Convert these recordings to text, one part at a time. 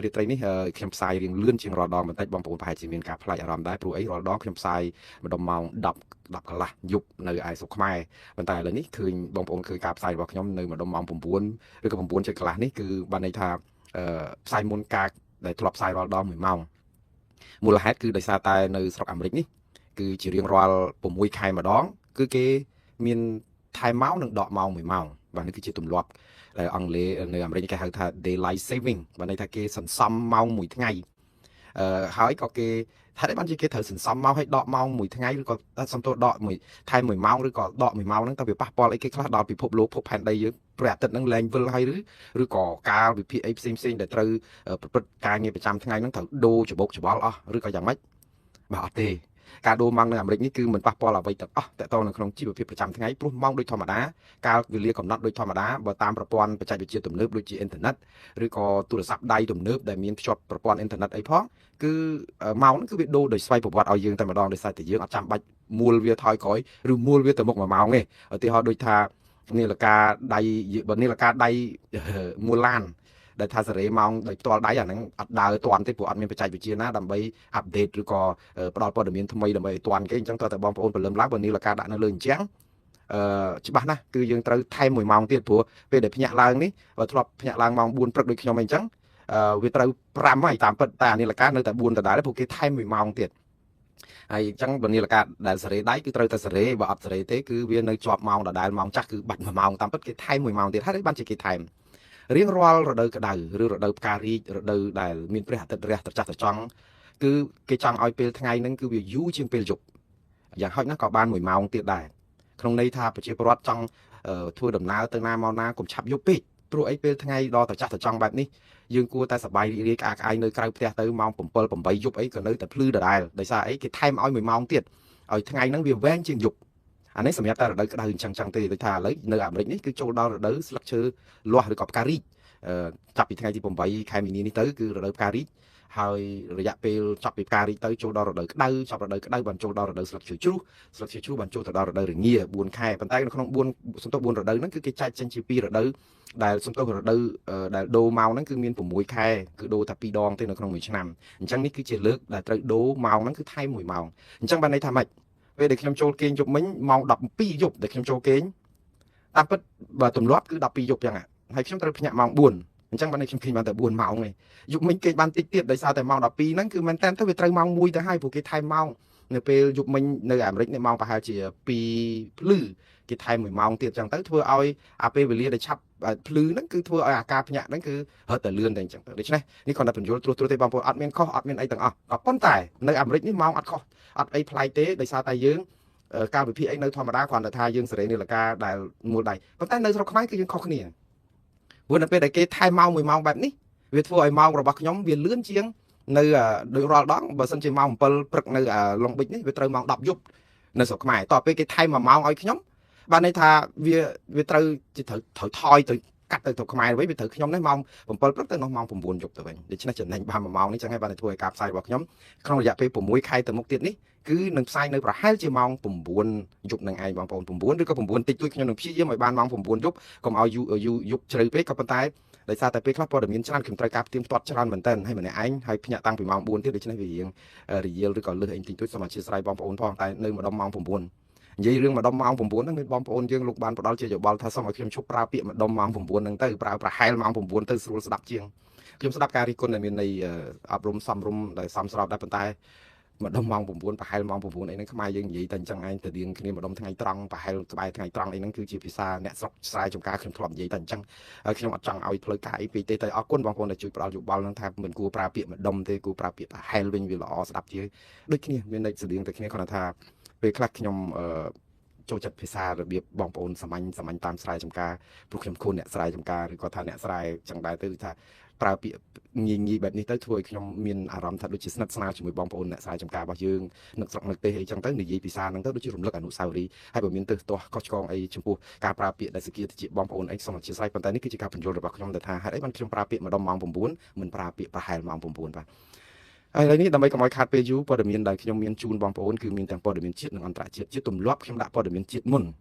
រាត្រីនេះខ្ញុំផ្សាយរៀងលឿនជាងរាល់ដងបន្តិចបងប្អូនប្រហែលជាមានការប្លែកអារម្មណ៍ដែរព្រោះអីរាល់ដងខ្ញុំផ្សាយម្ដុំម៉ោង10 10កន្លះយប់នៅឯស្រុកខ្មែរប៉ុន្តែឥឡូវនេះឃើញបងប្អូនឃើញការផ្សាយរបស់ខ្ញុំនៅម្ដុំម៉ោង9ឬក៏9ជិតកន្លះនេះគឺបានន័យថាផ្សាយមុនការដែលធ្លាប់ផ្សាយរាល់ដង1ម៉ោងមូលហេតុគឺដោយសារតែនៅស្រុកអាមេរិកនេះគឺជារៀងរាល់6ខែម្ដងគឺគេមានថែមម៉ោងនិងដកម៉ោង1ម៉ោងបាទនេះគឺជាទម្លាប់ដែលអង់គ្លេសនៅអាមេរិកគេហៅថា daylight saving បាទន័យថាគេសន្សំម៉ោងមួយថ្ងៃអឺហើយក៏គេហេតុអីបានជាគេត្រូវសន្សំម៉ោងឲ្យដកម៉ោងមួយថ្ងៃឬក៏សំទោសដកមួយថែម1ម៉ោងឬក៏ដក1ម៉ោងហ្នឹងតើវាប៉ះពាល់អីគេខ្លះដល់ពិភពលោកភពផែនដីយើងព្រះអាទិត្យហ្នឹងលែងវិលហើយឬក៏កាលវិភាគអីផ្សេងផ្សេងដែលត្រូវប្រព្រឹត្តការងារប្រចាំថ្ងៃហ្នឹងត្រូវដូរច្បោកច្បល់អស់ឬក៏យ៉ាងម៉េចបាទអត់ទេការដូរម៉ោងនៅអាមេរិកនេះគឺមិនប៉ះពាល់អ្វីទាំងអស់តទៅនៅក្នុងជីវភាពប្រចាំថ្ងៃព្រោះម៉ោងដូចធម្មតាកាលវេលាកំណត់ដូចធម្មតាបើតាមប្រព័ន្ធបច្ចេកវិទ្យាទំនើបដូចជាអ៊ីនធឺណិតឬក៏ទូរស័ព្ទដៃទំនើបដែលមានភ្ជាប់ប្រព័ន្ធអ៊ីនធឺណិតអីផងគឺម៉ោងហ្នឹងគឺវាដូរដោយស្វ័យប្រវត្តិឲ្យយើងតែម្ដងដោយសារតែយើងអត់ចាំបាច់មួលវាថយក្រោយឬមួលវាទៅមុខមួយម៉ោងទេឧទាហរណ៍ដូចថានាឡិកាដៃបើនាឡិកាដៃមួលឡានដែលថាសេរីម៉ោងដោយផ្ទាល់ដៃអាហ្នឹងអត់ដើរទាន់ទេព្រោះអត់មានបច្ចេកវិទ្យាណាដើម្បី update ឬក៏ផ្ដល់ព័ត៌មានថ្មីដើម្បីឲ្យទាន់គេអញ្ចឹងតើតើបងប្អូនព្រលឹមឡើងបើនាឡិកាដាក់នៅលើអញ្ចឹងអឺច្បាស់ណាស់គឺយើងត្រូវថែម1ម៉ោងទៀតព្រោះពេលដែលភ្ញាក់ឡើងនេះបើធ្លាប់ភ្ញាក់ឡើងម៉ោង4ព្រឹកដូចខ្ញុំអីចឹងអឺវាត្រូវ5ហើយតាមពិតតែអានាឡិកានៅតែ4ដដែលព្រោះគេថែម1ម៉ោងទៀតហើយអញ្ចឹងបើនាឡិកាដែលសេរីដៃគឺត្រូវតែសេរីបើអត់សេរីទេគឺវានៅជាប់ម៉ោងដដែលម៉ោងចាស់គឺបាច់1ម៉ោងតាមពិតគេថែម1ម៉ោងទៀតហើយបានជាគេថែមរៀងរាល់រដូវក្តៅឬរដូវផ្ការីករដូវដែលមានព្រះអាទិត្យរះត្រចះត្រចង់គឺគេចង់ឲ្យពេលថ្ងៃហ្នឹងគឺវាយូរជាងពេលយប់យ៉ាងហោចណាស់ក៏បាន1ម៉ោងទៀតដែរក្នុងន័យថាប្រជាពលរដ្ឋចង់ធ្វើដំណើរទៅណាមកណាកុំឆាប់យប់ពេកព្រោះអីពេលថ្ងៃដល់ត្រចះត្រចង់បែបនេះយើងគួរតែសប្បាយរីករាយក្អាកក្អាយនៅក្រៅផ្ទះទៅម៉ោង7 8យប់អីក៏នៅតែភ្លឺដដែលដោយសារអីគេថែមឲ្យ1ម៉ោងទៀតឲ្យថ្ងៃហ្នឹងវាវែងជាងយប់អានេះសម្រាប់តែរដូវក្តៅអញ្ចឹងចឹងទេដូចថាឥឡូវនៅអាមេរិកនេះគឺចូលដល់រដូវស្លឹកឈើលាស់ឬក៏ផ្ការីកចាប់ពីថ្ងៃទី8ខែមីនានេះទៅគឺរដូវផ្ការីកហើយរយៈពេលចាប់ពីផ្ការីកទៅចូលដល់រដូវក្តៅចាប់រដូវក្តៅបានចូលដល់រដូវស្លឹកឈើជ្រុះស្លឹកឈើជ្រុះបានចូលទៅដល់រដូវរងា4ខែប៉ុន្តែនៅក្នុង4សំទោស4រដូវហ្នឹងគឺគេចែកចេញជា2រដូវដែលសំទោសរដូវដែលដូរម៉ោងហ្នឹងគឺមាន6ខែគឺដូរតែ2ដងទេនៅក្នុងមួយឆ្នាំអញ្ចឹងនេះគឺជាលើកដែលត្រូវដូរម៉ោងហ្នឹងគឺថែម1ម៉ោងអញ្ចឹងបានន័យថាម៉េចពេលដែលខ្ញុំចូលគេងយប់មិញម៉ោង12យប់ដែលខ្ញុំចូលគេងតាមពិតបើទម្លាប់គឺ12យប់ចឹងហើយខ្ញុំត្រូវភ្ញាក់ម៉ោង4អញ្ចឹងបានខ្ញុំឃើញបានតែ4ម៉ោងឯងយប់មិញគេបានតិចទៀតដោយសារតែម៉ោង12ហ្នឹងគឺមែនតើទៅវាត្រូវម៉ោង1ទៅហើយព្រោះគេថែមម៉ោងនៅពេលយប់មិញនៅអាមេរិកនេះម៉ោងប្រហែលជា2ភ្លឺគេថែម1ម៉ោងទៀតអញ្ចឹងទៅធ្វើឲ្យអាពេលវេលាដែលឆាប់ភ្លឺហ្នឹងគឺធ្វើឲ្យអាការភ្ញាក់ហ្នឹងគឺរត់តែលឿនតែអញ្ចឹងទៅដូច្នេះនេះគ្រាន់តែបញ្យល់ត្រួសត្រាសទេបងប្អូនអត់មានខុសអត់មានអីទាំងអស់ក៏ប៉ុន្តែនៅអាមេរិកនេះម៉ោងអត់ខុសអត់អីប្លែកទេដោយសារតែយើងការវិភាគអីនៅធម្មតាគ្រាន់តែថាយើងសេរីនាឡិកាដែលមូលដៃប៉ុន្តែនៅស្រុកខ្មែរគឺយើងខុសគ្នាព្រោះនៅពេលដែលគេថែមម៉ោង1ម៉ោងបែបនេះវាធ្វើឲ្យម៉ោងរបស់ខ្ញុំវាលឿនជាងនៅដូចរាល់ដងបើសិនជាម៉ោង7ព្រឹកនៅឡុងប៊ិចនេះវាត្រូវម៉ោង10យប់នៅស្រុកខ្មែរតទៅពេលគេថែម1ម៉ោងឲ្យខ្ញុំបានន័យថាវាត្រូវត្រូវថយទៅកាត់ទៅស្រុកខ្មែរវិញវាត្រូវខ្ញុំនេះម៉ោង7ព្រឹកទៅនោះម៉ោង9យប់ទៅវិញដូច្នេះចំណេញបាន1ម៉ោងនេះចឹងហើយបានធ្វើឲ្យការផ្សាយរបស់ខ្ញុំក្នុងរយៈពេល6ខែទៅមុខទៀតនេះគឺនឹងផ្សាយនៅប្រហែលជាម៉ោង9យប់នឹងឯងបងប្អូន9ឬក៏9តិចតួចខ្ញុំនឹងព្យាយាមឲ្យបានម៉ោង9យប់កុំឲ្យយូរយប់ជ្រៅពេកក៏ប៉ុន្តែដោយសារតែពេលខ្លះព័ត៌មានច្រើនខ្ញុំត្រូវការផ្ទៀងផ្ទាត់ច្រើនមែនតើហើយម្នាក់ឯងហើយភ្ញាក់តាំងពីម៉ោង4ទៀតដូច្នេះវារៀងរយាលឬក៏លឹះអីតិចតួចសូមអធិស្ឋានបងប្អូនផងតែនៅម្ដុំម៉ោង9និយាយរឿងម្ដុំម៉ោង9ហ្នឹងមានបងប្អូនយើងលោកបានផ្ដល់ជាយោបល់ថាសូមឲ្យខ្ញុំឈប់ប្រើពាក្យម្ដុំម៉ោង9ហ្នឹងទៅប្រើប្រហែលម៉ោង9ទៅស្រួលស្ដាប់ជាងខ្ញុំស្ដាប់ការរិះគន់ដែលមានន័យអប់រំសមរម្យដែលសមស្របដែរប៉ុន្តែម្ដុំម៉ោង9ប្រហែលម៉ោង9អីហ្នឹងខ្មែរយើងនិយាយតែអញ្ចឹងឯងទៅរៀងគ្នាម្ដុំថ្ងៃត្រង់ប្រហែលក្បែរថ្ងៃត្រង់អីហ្នឹងគឺជាភាសាអ្នកស្រុកស្រែចំការខ្ញុំធ្លាប់និយាយតែអញ្ចឹងហើយខ្ញុំអត់ចង់ឲ្យផ្លូវការអីពេកទេតែអរគុណបងប្អូនដែលជួយផ្ដល់យោបល់ហ្នឹងថាមិនគួរប្រើពាក្យម្ដុំទេគួរប្រើពាក្យប្រហែលវិញវាល្អស្ដាប់ជាងដូចគ្នាមានន័យស្តៀងតែគ្នាគ្រាន់តែថាពេលខ្លះខ្ញុំអឺចូលចិត្តភាសារបៀបបងប្អូនសាមញ្ញសាមញ្ញតាមស្រែចំការព្រោះខ្ញុំខូនអ្នកស្រែចំការឬក៏ថាអ្នកស្រែចឹងដែរទៅថាប្រើពាក្យងាយងាយបែបនេះទៅធ្វើឲ្យខ្ញុំមានអារម្មណ៍ថាដូចជាស្និទ្ធស្នាលជាមួយបងប្អូនអ្នកស្រែចំការរបស់យើងនឹកស្រុកនឹកទេសអីចឹងទៅនិយាយភាសាហ្នឹងទៅដូចជារំលឹកអនុស្សាវរីយ៍ហើយបើមានទើសទាស់ខុសឆ្គងអីចំពោះការប្រើពាក្យដែលសគាតិចបងប្អូនអីសូមអធិស្ឋានប៉ុន្តែនេះគឺជាការបញ្យល់របស់ខ្ញុំដែលថាហេតុអីបានខ្ញុំប្រើពាក្យម្ដុំម៉ោង9មិនប្រើពាក្យប្រហែលម៉ោង9បាទហើយឥឡូវនេះដើម្បីកុំឲ្យខាតពេលយូរព័ត៌មានដែលខ្ញុំមានជូនបងប្អូនគឺមានទាំងព័ត៌មានជាតិនិងអន្តរជាតិជាទម្លាប់ខ្ញុំដាក់ព័ត៌មានជាតិមុន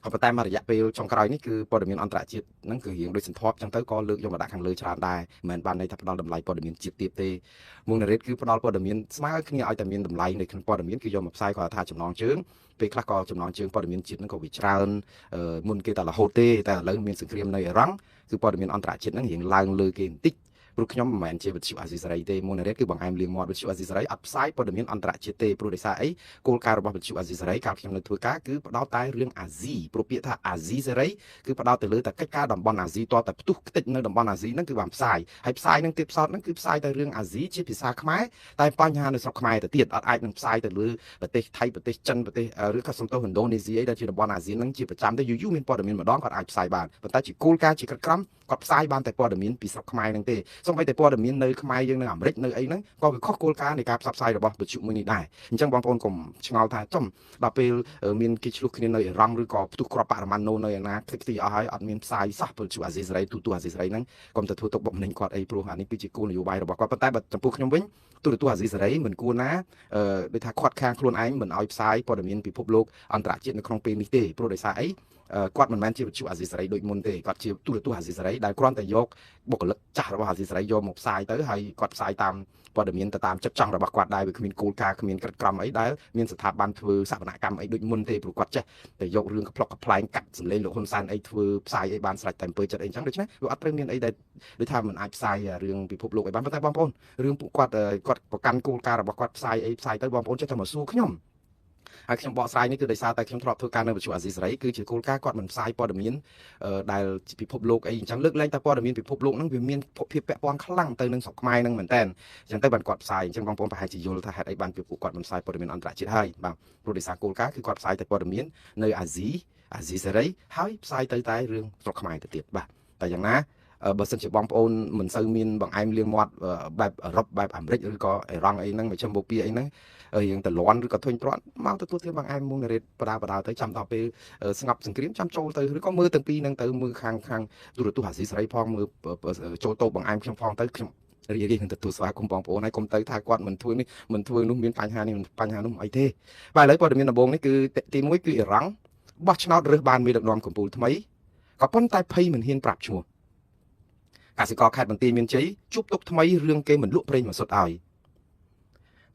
ក៏ប៉ុន្តែមករយៈពេលចុងក្រោយនេះគឺព័ត៌មានអន្តរជាតិហ្នឹងគឺរៀងដូចសន្ធាប់ចឹងទៅក៏លើកយកមកដាក់ខាងលើច្រើនដែរមិនមែនបានន័យថាផ្ដល់តម្លៃព័ត៌មានជាតិទៀតទេមុងណារ៉េតគឺផ្ដល់ព័ត៌មានស្មើគ្នាឲ្យតែមានតម្លៃនៅក្នុងព័ត៌មានគឺយកមកផ្សាយគាត់ថាចំណងជើងពេលខ្លះក៏ចំណងជើងព័ត៌មានជាតិហ្នឹងក៏វាច្រើនមុនគេតែរហូតទេតែឥឡូវមានសង្គ្រាមនៅអ៊ីរ៉ង់គឺព័ត៌មានអន្តរជាតិហ្នឹងរៀងឡើងលើគេបន្តិចព្រោះខ្ញុំមិនមែនជាវិទ្យុអាស៊ីសេរីទេមុននេះគឺបង្អែមលៀងមាត់វិទ្យុអាស៊ីសេរីអត់ផ្សាយព័ត៌មានអន្តរជាតិទេព្រោះដោយសារអីគោលការណ៍របស់វិទ្យុអាស៊ីសេរីកាលខ្ញុំនៅធ្វើការគឺផ្ដោតតែរឿងអាស៊ីព្រោះពាក្យថាអាស៊ីសេរីគឺផ្ដោតទៅលើតែកិច្ចការតំបន់អាស៊ីតតែផ្ទុះខ្ទេចនៅតំបន់អាស៊ីហ្នឹងគឺបានផ្សាយហើយផ្សាយហ្នឹងទៀតផ្សោតហ្នឹងគឺផ្សាយតែរឿងអាស៊ីជាភាសាខ្មែរតែបញ្ហានៅស្រុកខ្មែរទៅទៀតអត់អាចនឹងផ្សាយទៅលើប្រទេសថៃប្រទេសចិនប្រទេសឬក៏សំទោសឥណ្ឌូនេស៊ីអីដែលជាតំបន់អាស៊ានហ្នឹងជាប្រចាំទៅយូរយូរមានព័ត៌មានម្ដងគាត់អាចផ្សាយបានប៉ុន្តែជាគោលការណ៍ជាក្រិតក្រមគាត់ផ្សាយបានតែព័ត៌មានពីស្រុកខ្មែរហ្នឹងទេសូម្បីតែព័ត៌មាននៅខ្មែរយើងនៅអាមេរិកនៅអីហ្នឹងក៏វាខុសគោលការណ៍នៃការផ្សព្វផ្សាយរបស់វិទ្យុមួយនេះដែរអញ្ចឹងបងប្អូនកុំឆ្ងល់ថាចំដល់ពេលមានគេឆ្លោះគ្នានៅអ៊ីរ៉ង់ឬក៏ផ្ទុះគ្រាប់បរមាណូនៅឯណាខ្ទេចខ្ទីអស់ហើយអត់មានផ្សាយសោះវិទ្យុអាស៊ីសេរីទូទូអាស៊ីសេរីហ្នឹងកុំទៅធ្វើទុកបុកម្នេញគាត់អីព្រោះអានេះគឺជាគោលនយោបាយរបស់គាត់ប៉ុន្តែបើចំពោះខ្ញុំវិញទូរទស្សន៍អាស៊ីសេរីមិនគួរណាដូចថាខាត់ខាងខ្លួនឯងមិនឲ្យផ្សាយព័ត៌មានពិភពលោកអន្តរជាតិនៅក្នុងពេលនេះទេព្រោះដោយសារអីគាត់មិនមែនជាវិទ្យុអាស៊ីសេរីដូចមុនទេគាត់ជាទូរទស្សន៍អាស៊ីសេរីដែលគ្រាន់តែយកបុគ្គលិកចាស់របស់អាស៊ីសេរីយកមកផ្សាយទៅហើយគាត់ផ្សាយតាមព័ត៌មានទៅតាមចិត្តចង់របស់គាត់ដែរវាគ្មានគោលការណ៍គ្មានក្រិតក្រមអីដែលមានស្ថាប័នធ្វើសវនកម្មអីដូចមុនទេព្រោះគាត់ចេះតែយករឿងក្ប្លុកកំប្លែងកាត់សម្លេងលោកហ៊ុនសែនអីធ្វើផ្សាយអីបានស្រេចតែអំពើចិត្តអីចឹងដូច្នេះវាអត់ត្រូវមានអីដែលដូចថាមិនអាចផ្សាយរឿងពិភពលោកអីបានប៉ុន្តែបងប្អូនរឿងពួកគាត់គាត់ប្រកាន់គោលការណ៍របស់គាត់ផ្សាយអីផ្សាយទៅបងប្អូនចេះតែមកសួរខ្ញុំហើយខ្ញុំបកស្រាយនេះគឺដោយសារតែខ្ញុំធ្លាប់ធ្វើការនៅវិទ្យុអាស៊ីសេរីគឺជាគោលការណ៍គាត់មិនផ្សាយព័ត៌មានដែលពិភពលោកអីអញ្ចឹងលើកលែងតែព័ត៌មានពិភពលោកហ្នឹងវាមានភាពពាក់ព័ន្ធខ្លាំងទៅនឹងស្រុកខ្មែរហ្នឹងមែនតើអញ្ចឹងទៅបានគាត់ផ្សាយអញ្ចឹងបងប្អូនប្រហែលជាយល់ថាហេតុអីបានពីពួកគាត់មិនផ្សាយព័ត៌មានអន្តរជាតិហើយបាទព្រោះដោយសារគោលការណ៍គឺគាត់ផ្សាយតែព័ត៌មាននៅអាស៊ីសេរីហើយផ្សាយទៅតែរឿងស្រុកខ្មែរទៅទៀតបាទតែយ៉ាងណាបើសិនជាបងប្អូនមិនសូវមានបង្អែមលាងមាត់បែបអឺរ៉ុបបែបអាមេរិកឬក៏អ៊ីរ៉ង់អីហ្នឹងមជ្ឈិមបូព៌ាអីហ្នឹងរៀងតលន់ឬក៏ធុញទ្រាន់មកទទួលទានបង្អែមមុងណារ៉េតបដាទៅចាំដល់ពេលស្ងប់សង្គ្រាមចាំចូលទៅឬក៏មើលទាំងពីរហ្នឹងទៅមើលខាងទូរទស្សន៍អាស៊ីសេរីផងមើលចូលតូបបង្អែមខ្ញុំផងទៅខ្ញុំរីករាយនឹងទទួលស្វាគមន៍បងប្អូនហើយកុំទៅថាគាត់មិនធ្វើនេះមិនធ្វើនោះមានបញ្ហានេះបញ្ហានោះអីទេបាទឥឡូវព័ត៌មានដំបូងនេះគឺទី1គឺអ៊ីរ៉ង់បោះឆ្នោតរើសបានមេដឹកនាំកម្ពុជាថ្មីក៏ប៉ុន្តែភ័យមិនហ៊ានប្រាប់ឈ្មោះកសិករខេត្តបន្ទាយមានជ័យជួបទុកថ្មីរឿងគេមិនលក់ប្រេងមកសុទ្ធឲ្យ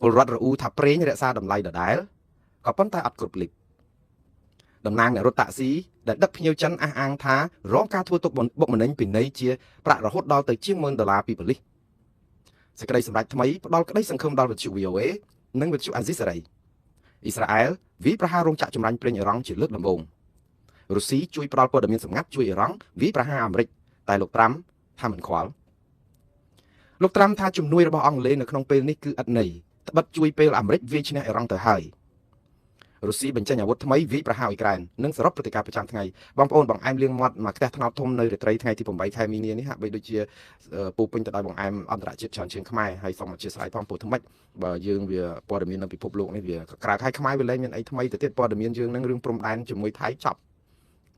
ពលរដ្ឋរអ៊ូថាប្រេងរក្សាតម្លៃដដែលក៏ប៉ុន្តែអត់គ្រប់លីត្រតំណាងអ្នករត់តាក់ស៊ីដែលដឹកភ្ញៀវចិនអះអាងថារងការធ្វើទុកបុកម្នេញពីនៃជាប្រាក់រហូតដល់ទៅជាង10000ដុល្លារពីប៉ូលីសសេចក្តីសម្រេចថ្មីផ្ដល់ក្តីសង្ឃឹមដល់វិទ្យុ VOA និងវិទ្យុអាស៊ីសេរីអ៊ីស្រាអែលវាយប្រហាររោងចក្រចម្រាញ់ប្រេងអ៊ីរ៉ង់ជាលើកដំបូងរុស្ស៊ីជួយផ្ដល់ព័ត៌មានសម្ងាត់ជួយអ៊ីរ៉ង់វាយប្រហារអាមេរិកតែលោកត្រាំថាមិនខ្វល់លោកត្រាំថាជំនួយរបស់អង់គ្លេសនៅក្នុងពេលនេះគឺឥតន័យត្បិតជួយពេលអាមេរិកវាយឈ្នះអ៊ីរ៉ង់ទៅហើយរុស្ស៊ីបញ្ចេញអាវុធថ្មីវាយប្រហារអ៊ុយក្រែននិងសរុបព្រឹត្តិការណ៍ប្រចាំថ្ងៃបងប្អូនបង្អែមលាងមាត់មកផ្ទះថ្នោតធំនៅរាត្រីថ្ងៃទី8ខែមីនានេះហាក់បីដូចជាពោពេញទៅដោយបង្អែមអន្តរជាតិច្រើនជាងខ្មែរហើយសូមអធិស្ឋានផងព្រោះថ្មិចបើយើងវាព័ត៌មាននៅពិភពលោកនេះវាក្រៅហើយខ្មែរវាលែងមានអីថ្មីទៅទៀតព័ត៌មានយើងនឹងរឿងព្រំដែនជាមួយថៃចប់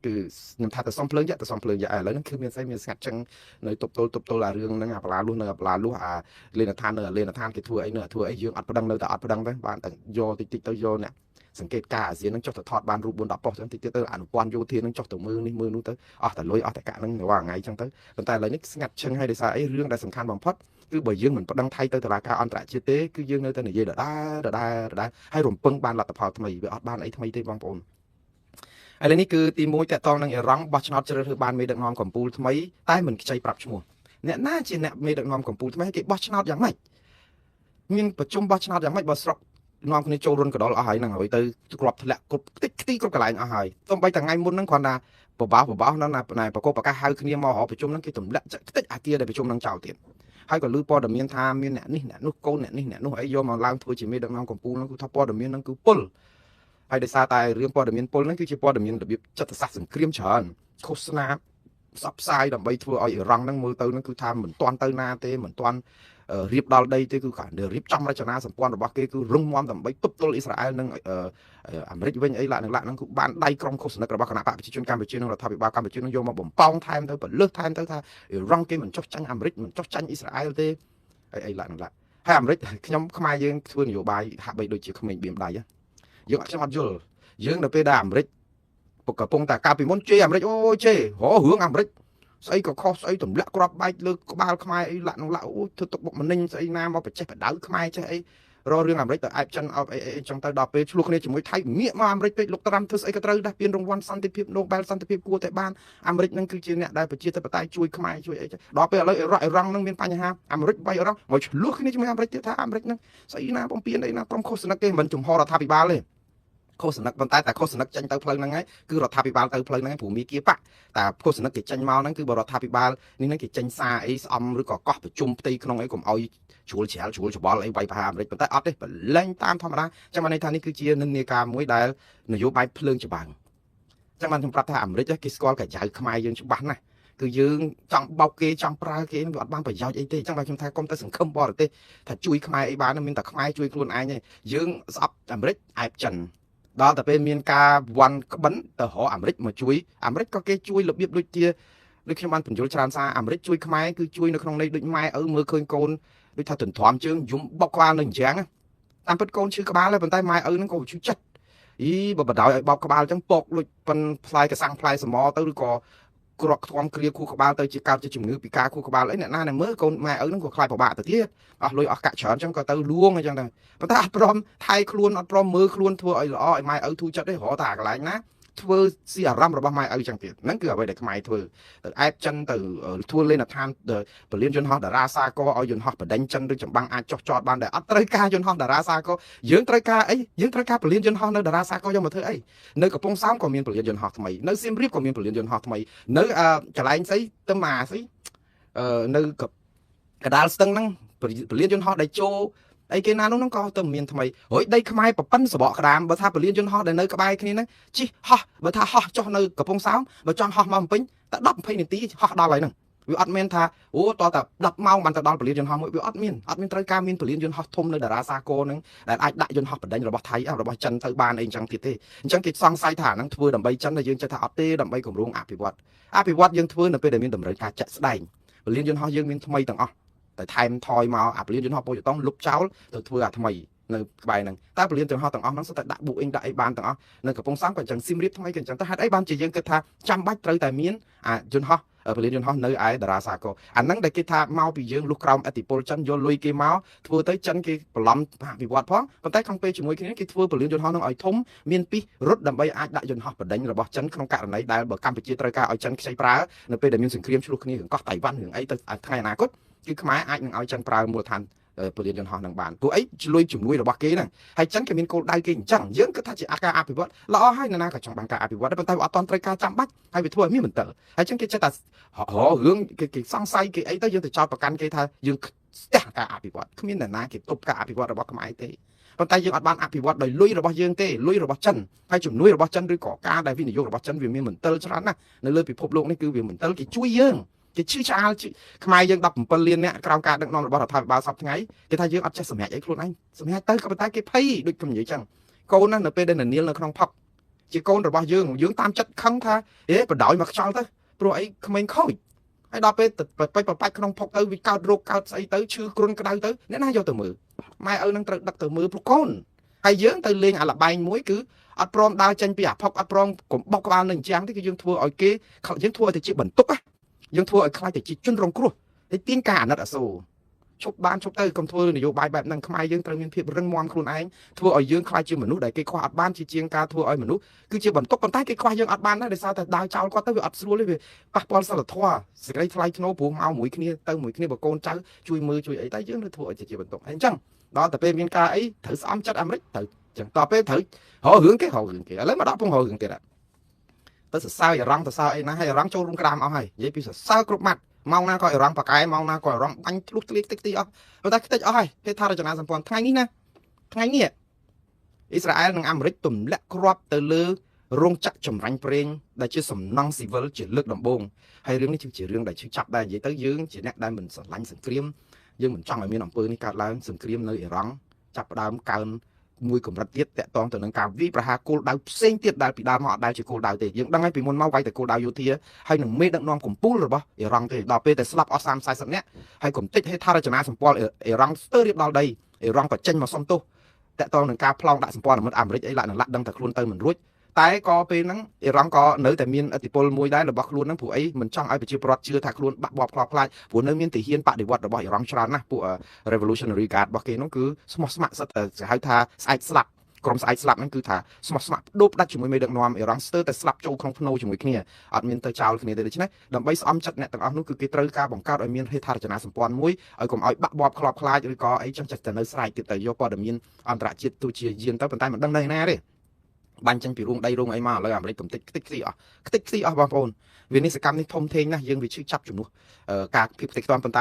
គឺខ្ញុំថាទៅសំភ្លើងយ៉ាទៅសំភ្លើងយ៉ាឥឡូវហ្នឹងគឺមានស្អីមានស្ងាត់ចឹងនៅទប់ទល់អារឿងហ្នឹងអាបលាលុះនៅអាបលាលុះអាលេនដ្ឋាននៅអាលេនដ្ឋានគេធ្វើអីនៅធ្វើអីយើងអត់ប្តឹងនៅតែអត់ប្តឹងទៅបានតែយកតិចតិចទៅយកអ្នកសង្កេតការអាស៊ានហ្នឹងចុះទៅថតបានរូប4 10ប៉ុស្តិ៍ចឹងតិចទៀតទៅអនុព័ន្ធយោធាហ្នឹងចុះទៅមើលនេះមើលនោះទៅអស់តែលុយអស់តែកាក់ហ្នឹងរាល់ថ្ងៃចឹងទៅប៉ុន្តែឥឡូវនេះស្ងាត់ឈឹងហើយដោយសារអីរឿងដែលសំខាន់បំផុតគឺបើយើងមិនប្តឹងថៃទៅតុលាការអន្តរជាតិទេគឺយើងនៅតែនិយាយដដែលហើយរំពឹងបានលទ្ធផលថ្មីវាអត់បានអីថ្មីទេបងប្អូនឥឡូវនេះគឺទី1តកតងនឹងអ៊ីរ៉ង់បោះឆ្នោតជ្រើសរើសបានមេដឹកនាំកម្ពុជាថ្មីតែមិនខ្ចីប្រាប់ឈ្មោះអ្នកណាជាអ្នកមេដឹកនាំកម្ពុជាថ្មីគេបោះឆ្នោតយ៉ាងម៉េចមានប្រជុំបោះឆ្នោតយ៉ាងម៉េចបើស្រុកនាំគ្នាចូលរុនកដុលអស់ហើយហ្នឹងហើយទៅគ្រាប់ធ្លាក់គ្រប់តិចខ្ទីគ្រប់កន្លែងអស់ហើយសូម្បីតែថ្ងៃមុនហ្នឹងគ្រាន់តែបបោសហ្នឹងណាប្រកបប្រកាសហៅគ្នាមករកប្រជុំហ្នឹងគេទម្លាក់ខ្ទេចអាគារដែលប្រជុំហ្នឹងចោលទៀតហើយក៏ឮព័ត៌មានថាមានអ្នកនេះអ្នកនោះកូនអ្នកនេះអ្នកនោះអីយកមកឡើងធ្វើជាមេដឹកនាំកម្ពុជាហ្នឹងគឺថាព័ត៌មានហ្នឹងគឺពុលហើយដោយសារតែរឿងព័ត៌មានពុលហ្នឹងគឺជាព័ត៌មានរបៀបចិត្តសាស្ត្រសង្គ្រាមច្រើនឃោសនាផ្សព្វផ្សាយដើម្បីធ្វើឲ្យអ៊ីរ៉ង់ហ្នឹងមើលទៅហ្នឹងគឺថាមិនទាន់ទៅណាទេមិនទាន់រៀបដល់ដីទេគឺគាត់រៀបចំរចនាសម្ព័ន្ធរបស់គេគឺរឹងមាំដើម្បីទប់ទល់អ៊ីស្រាអែលនិងអាមេរិកវិញអីឡានឹងឡាហ្នឹងគឺបានដៃក្រុមឃោសនិករបស់គណៈបកប្រជាជនកម្ពុជានិងរដ្ឋាភិបាលកម្ពុជានឹងយកមកបំប៉ោងថែមទៅពលឹះថែមទៅថាអ៊ីរ៉ង់គេមិនចុះចាញ់អាមេរិកមិនចុះចាញ់អ៊ីស្រាអែលទេអីឡានឹងឡាហើយអាមេរិកខ្ញុំខ្មែរយើងធ្វើនយោបាយហាក់បីដូចជាក្មេងបៀមដៃយើងខ្ញុំអត់យល់យើងនៅពេលដែលអាមេរិក កំពុងតែកាលពីមុនជេរអាមេរិកអូយជេរររឿងអាមេរិកស្អីក៏ខុសស្អីទម្លាក់គ្រាប់បែកលើក្បាលខ្មែរអីលាក់នឹងលាក់អូធ្វើទុកបុកម្នេញស្អីណាមកបច្ចេះបដៅខ្មែរចេះអីរករឿងអាមេរិកទៅអែបចិនអោបអីអីចឹងទៅដល់ពេលឆ្លោះគ្នាជាមួយថៃងាកមកអាមេរិកពេកលោកត្រាំធ្វើស្អីក៏ត្រូវដែរពានរង្វាន់សន្តិភាពណូបែលសន្តិភាពគួរតែបានអាមេរិកនឹងគឺជាអ្នកដែលប្រជាធិបតេយ្យជួយខ្មែរជួយអីដល់ពេលឥឡូវអ៊ីរ៉ង់នឹងមានបញ្ហាអាមេរិកបាយអ៊ីរ៉ង់មកឆ្លោះគ្នាជាមួយអាមេរិកទៀតថាអាមេរិកនឹងស្អីណាបំពេញអីណាក្រុមឃោសនិកគេមិនចំហរដ្ឋាភិបាលទេឃោសនិកប៉ុន្តែតែឃោសនិកចេញទៅផ្លូវហ្នឹងហើយគឺរដ្ឋាភិបាលទៅផ្លូវហ្នឹងព្រោះមានគៀបតែឃោសនិកគេចេញមកហ្នឹងគឺបើរដ្ឋាភិបាលនេះហ្នឹងគេចេញសារអីស្អំឬក៏កោះប្រជុំផ្ទៃក្នុងអីកុំឲ្យជ្រួលជ្រាលជ្រួលច្បល់អីវាយប្រហារអាមេរិកប៉ុន្តែអត់ទេប្រឡែងតាមធម្មតាចាំបានន័យថានេះគឺជានិន្នាការមួយដែលនយោបាយភ្លើងច្បាំងចាំបានខ្ញុំប្រាប់ថាអាមេរិកគេស្គាល់កាយ៉ៅខ្មែរយើងច្បាស់ណាស់គឺយើងចង់បោកគេចង់ប្រើគេវាអត់បានប្រយោជន៍អីទេចឹងបាទខ្ញុំថាកុំទៅសង្ឃឹមបរទេសថាជួយខ្មែរអីបានមានតែខ្មែរជួយខ្លួនឯងទេយើងស្អប់អាមេរិកអែបចិនដល់តែពេលមានការវាន់ក្បិនទៅរកអាមេរិកមកជួយអាមេរិកក៏គេជួយរបៀបដូចជាដូចខ្ញុំបានបញ្យល់ច្រើនសារអាមេរិកជួយខ្មែរគឺជួយនៅក្នុងន័យដូចម៉ែឪមើលឃើញកូនដូចថាទន្ទ្រាំជើងយំបុកក្បាលនៅអញ្ចឹងតាមពិតកូនឈឺក្បាលហើយប៉ុន្តែម៉ែឪហ្នឹងក៏ឈឺចិត្តអីបើបដ ாய் ឲ្យបោកក្បាលអញ្ចឹងពកលុចប៉ិនផ្លែកសាំងផ្លែសមទៅឬក៏ក្រក់ខ្ទាំគ្រាខួរក្បាលទៅជាកើតជាជំងឺពិការខួរក្បាលអីអ្នកណាអ្នកមើលកូនម៉ែឪហ្នឹងក៏ខ្លាចពិបាកទៅទៀតអស់លុយអស់កាក់ច្រើនអញ្ចឹងក៏ទៅលួងអញ្ចឹងដែរប៉ុន្តែអត់ព្រមថៃខ្លួនអត់ព្រមមើលខ្លួនធ្វើឲ្យល្អឲ្យម៉ែឪធូរចិត្តទេរកតែកន្លែងណាធ្វើស៊ីអារម្មណ៍របស់ម៉ែឪចឹងទៀតហ្នឹងគឺអ្វីដែលខ្មែរធ្វើទៅអែបចិនទៅធ្វើលេនដ្ឋានពលានយន្តហោះតារាសាគរឲ្យយន្តហោះបដិញចិនឬចម្បាំងអាចចុះចតបានដែលអត់ត្រូវការយន្តហោះតារាសាគរយើងត្រូវការអីយើងត្រូវការពលានយន្តហោះនៅតារាសាគរយកមកធ្វើអីនៅកំពង់សោមក៏មានពលានយន្តហោះថ្មីនៅសៀមរាបក៏មានពលានយន្តហោះថ្មីនៅកន្លែងស្អីទៅមកស្អីនៅកដាលស្ទឹងហ្នឹងពលានយន្តហោះដែលចូលអីគេណានោះហ្នឹងក៏ទៅមានថ្មីរួចដីខ្មែរប្រប៉ិនសបកក្តាមបើថាពលានយន្តហោះដែលនៅក្បែរគ្នាហ្នឹងជិះហោះបើថាហោះចុះនៅកំពង់សោមបើចង់ហោះមកពេញតែ10 20នាទីហោះដល់ហើយហ្នឹងវាអត់មានថាអូតតែ10ម៉ោងបានទៅដល់ពលានយន្តហោះមួយវាអត់មានត្រូវការមានពលានយន្តហោះធំនៅតារាសាគរហ្នឹងដែលអាចដាក់យន្តហោះបដិញរបស់ថៃរបស់ចិនទៅបានអីអញ្ចឹងទៀតទេអញ្ចឹងគេសង្ស័យថាហ្នឹងធ្វើដើម្បីចិនតែយើងចេះថាអត់ទេដើម្បីគម្រោងអភិវឌ្ឍអភិវឌ្ឍយើងធ្វើនៅពេលដែលមានតម្រូវការជាក់ស្ដែងពលានយន្តហោះយើងមានថ្មីទាំងអស់តែថែមថយមកអាពលានយន្តហោះពោធិ៍តង់លុបចោលទៅធ្វើអាថ្មីនៅក្បែរហ្នឹងតែពលានយន្តហោះទាំងអស់ហ្នឹងសុទ្ធតែដាក់ប៊ូអ៊ីងដាក់អីបានទាំងអស់នៅកំពង់សោមក៏អញ្ចឹងសៀមរាបថ្មីក៏អញ្ចឹងតែហេតុអីបានជាយើងគិតថាចាំបាច់ត្រូវតែមានអាយន្តហោះពលានយន្តហោះនៅឯតារាសាគរអាហ្នឹងដែលគេថាមកពីយើងលុះក្រោមអធិពលចិនយកលុយគេមកធ្វើទៅចិនគេបន្លំអភិវឌ្ឍផងប៉ុន្តែក្នុងពេលជាមួយគ្នាគេធ្វើពលានយន្តហោះហ្នឹងឲ្យធំមានពីរត់ដើម្បីអាចដាក់យន្តហោះបដិញរបស់ចិនក្នុងករណីដែលបើកម្ពុជាត្រូវការឲ្យចិនខ្ចីប្រើនៅពេលដែលមានសង្គ្រាមឆ្លោះគ្នារឿងកោះតៃវ៉ាន់រឿងអីទៅថ្ងៃអនាគតគឺខ្មែរអាចនឹងឲ្យចិនប្រើមូលដ្ឋានពលានយន្តហោះនឹងបានព្រោះអីលុយជំនួយរបស់គេហ្នឹងហើយចិនគេមានគោលដៅគេអញ្ចឹងយើងគិតថាជាអាការអភិវឌ្ឍល្អហើយនរណាក៏ចង់បានការអភិវឌ្ឍដែរប៉ុន្តែវាអត់ទាន់ត្រូវការចាំបាច់ហើយវាធ្វើឲ្យមានមន្ទិលហើយចឹងគេចេះតែរករឿងគេសង្ស័យគេអីទៅយើងទៅចោទប្រកាន់គេថាយើងស្ទះការអភិវឌ្ឍគ្មាននរណាគេទប់ការអភិវឌ្ឍរបស់ខ្មែរទេប៉ុន្តែយើងអត់បានអភិវឌ្ឍដោយលុយរបស់យើងទេលុយរបស់ចិនហើយជំនួយរបស់ចិនឬក៏ការដែលវិនិយោគរបស់ចិនវាមានមន្ទិលច្រើនណាស់នៅលើពិភពលោកនេះគឺវាមន្ទិលគេជួយយើងគេឈឺឆ្អាលខ្មែរយើង17លានអ្នកក្រោមការដឹកនាំរបស់រដ្ឋាភិបាលសប្តាហ៍ថ្ងៃគេថាយើងអត់ចេះសម្រេចអីខ្លួនឯងសម្រេចទៅក៏ប៉ុន្តែគេភ័យដូចខ្ញុំនិយាយចឹងកូនណានៅពេលដែលនាលនៅក្នុងផឹកជាកូនរបស់យើងយើងតាមចិត្តខឹងថាអេបដ ாய் មកខ្យល់ទៅព្រោះអីក្មេងខូចហើយដល់ពេលបិចបបាច់ក្នុងផុកទៅវាកើតរោគកើតស្អីទៅឈឺគ្រុនក្តៅទៅអ្នកណាយកទៅមើលម៉ែឪនឹងត្រូវដឹកទៅមើលព្រោះកូនហើយយើងទៅលេងអាលបែងមួយគឺអត់ព្រមដើរចេញពីអាផុកអត់ព្រមកុំបុកក្បាលនឹងអញ្ចឹងទេគឺយើងធ្វើឲ្យគេយើងធ្វើឲ្យទៅជាបន្ទុកណាយើងធ្វើឲ្យខ្លាចទៅជាជនរងគ្រោះហើយទាញការអាណិតអាសូរឈប់បានឈប់ទៅកុំធ្វើនយោបាយបែបហ្នឹងខ្មែរយើងត្រូវមានភាពរឹងមាំខ្លួនឯងធ្វើឲ្យយើងខ្លាចជាមនុស្សដែលគេខ្វះអត់បានជាជាងការធ្វើឲ្យមនុស្សគឺជាបន្ទុកប៉ុន្តែគេខ្វះយើងអត់បានដែរដោយសារតែដើរចោលគាត់ទៅវាអត់ស្រួលទេវាប៉ះពាល់សិលធម៌សេចក្តីថ្លៃថ្នូរព្រោះមកមួយគ្នាទៅមួយគ្នាបើកូនចៅជួយមើលជួយអីតែយើងនៅធ្វើឲ្យជាបន្ទុកអញ្ចឹងដល់តែពេលមានការអីត្រូវស្អំចិត្តអាមេរិកត្រូវអញ្ចឹងដល់ពេលត្រូវរករឿងគេរករឿងគេឥឡូវមកដល់ពងរករឿងទៀតទៅសរសើរអ៊ីរ៉ង់ទៅសើអីណាហើយអ៊ីរ៉ង់ចូលរួមក្តាមអស់ហើយនិយាយពីសរសើរគ្រប់ម៉ាត់ម៉ោងណាក៏អ៊ីរ៉ង់ប៉ាកែម៉ោងណាក៏អ៊ីរ៉ង់បាញ់ធ្លុះធ្លាយតិចទីអស់ប៉ុន្តែខ្ទេចអស់ហើយហេដ្ឋារចនាសម្ព័ន្ធថ្ងៃនេះណាថ្ងៃនេះអ៊ីស្រាអែលនិងអាមេរិកទម្លាក់គ្រាប់ទៅលើរោងចក្រចម្រាញ់ប្រេងដែលជាសំណង់ស៊ីវិលជាលើកដំបូងហើយរឿងនេះគឺជារឿងដែលឈឺចាប់ដែរនិយាយទៅយើងជាអ្នកដែលមិនស្រឡាញ់សង្គ្រាមយើងមិនចង់ឲ្យមានអំពើនេះកើតឡើងសង្គ្រាមនៅអ៊ីរ៉ង់ចាប់ផ្ដើមកើនមួយកម្រិតទៀតតាក់ទងទៅនឹងការវាយប្រហារគោលដៅផ្សេងទៀតដែលពីដើមមកអត់ដែលជាគោលដៅទេយើងដឹងហើយពីមុនមកវាយតែគោលដៅយោធាហើយនឹងមេដឹកនាំកម្ពុជារបស់អ៊ីរ៉ង់ទេដល់ពេលតែស្លាប់អស់30 40នាក់ហើយកំតិចហេដ្ឋារចនាសម្ព័ន្ធអ៊ីរ៉ង់ស្ទើររៀបដល់ដីអ៊ីរ៉ង់ក៏ចេញមកសុំទោសតាក់ទងនឹងការប្លង់ដាក់សម្ព័ន្ធមិត្តអាមេរិកអីឡាក់នឹងឡាក់ដឹងតែខ្លួនទៅមិនរួច តែក៏ពេលហ្នឹងអ៊ីរ៉ង់ក៏នៅតែមានឥទ្ធិពលមួយដែររបស់ខ្លួនហ្នឹងព្រោះអីមិនចង់ឲ្យប្រជាពលរដ្ឋជឿថាខ្លួនបាក់បបខ្លោបខ្លាចព្រោះនៅមានទាហានបដិវត្តរបស់អ៊ីរ៉ង់ច្រើនណាស់ពួក Revolutionary Guard របស់គេហ្នឹងគឺស្មោះស្ម័គ្រសិតតែគេហៅថាស្អែកស្លាប់ក្រុមស្អែកស្លាប់ហ្នឹងគឺថាស្មោះស្ម័គ្រដូបដាច់ជាមួយមេដឹកនាំអ៊ីរ៉ង់ស្ទើរតែស្លាប់ចូលក្នុងភ្នូជាមួយគ្នាអត់មានទៅចោលគ្នាទេដូច្នេះដើម្បីស្អំចិត្តអ្នកទាំងអស់នោះគឺគេត្រូវការបង្កើតឲ្យមានហេដ្ឋារចនាសម្ព័ន្ធមួយឲ្យកុំឲ្យបាក់បបខ្លោបខ្លាចឬក៏អីចឹងចិត្តតែនៅស្រែកទៀតទៅយកព័ត៌មានអន្តរជាតិទោះជាយានទៅប៉ុន្តែមិនដឹងនៅណាទេបាញ់ចេញពីរូងដីរូងអីមកឥឡូវអាមេរិកកំតិចខ្ទេចខ្ទីអស់ខ្ទេចខ្ទីអស់បងប្អូនវិនិស្សកម្មនេះធំធេងណាស់យើងវាឈឺចាប់ជំនួសការភាពខ្ទេចខ្ទាំប៉ុន្តែ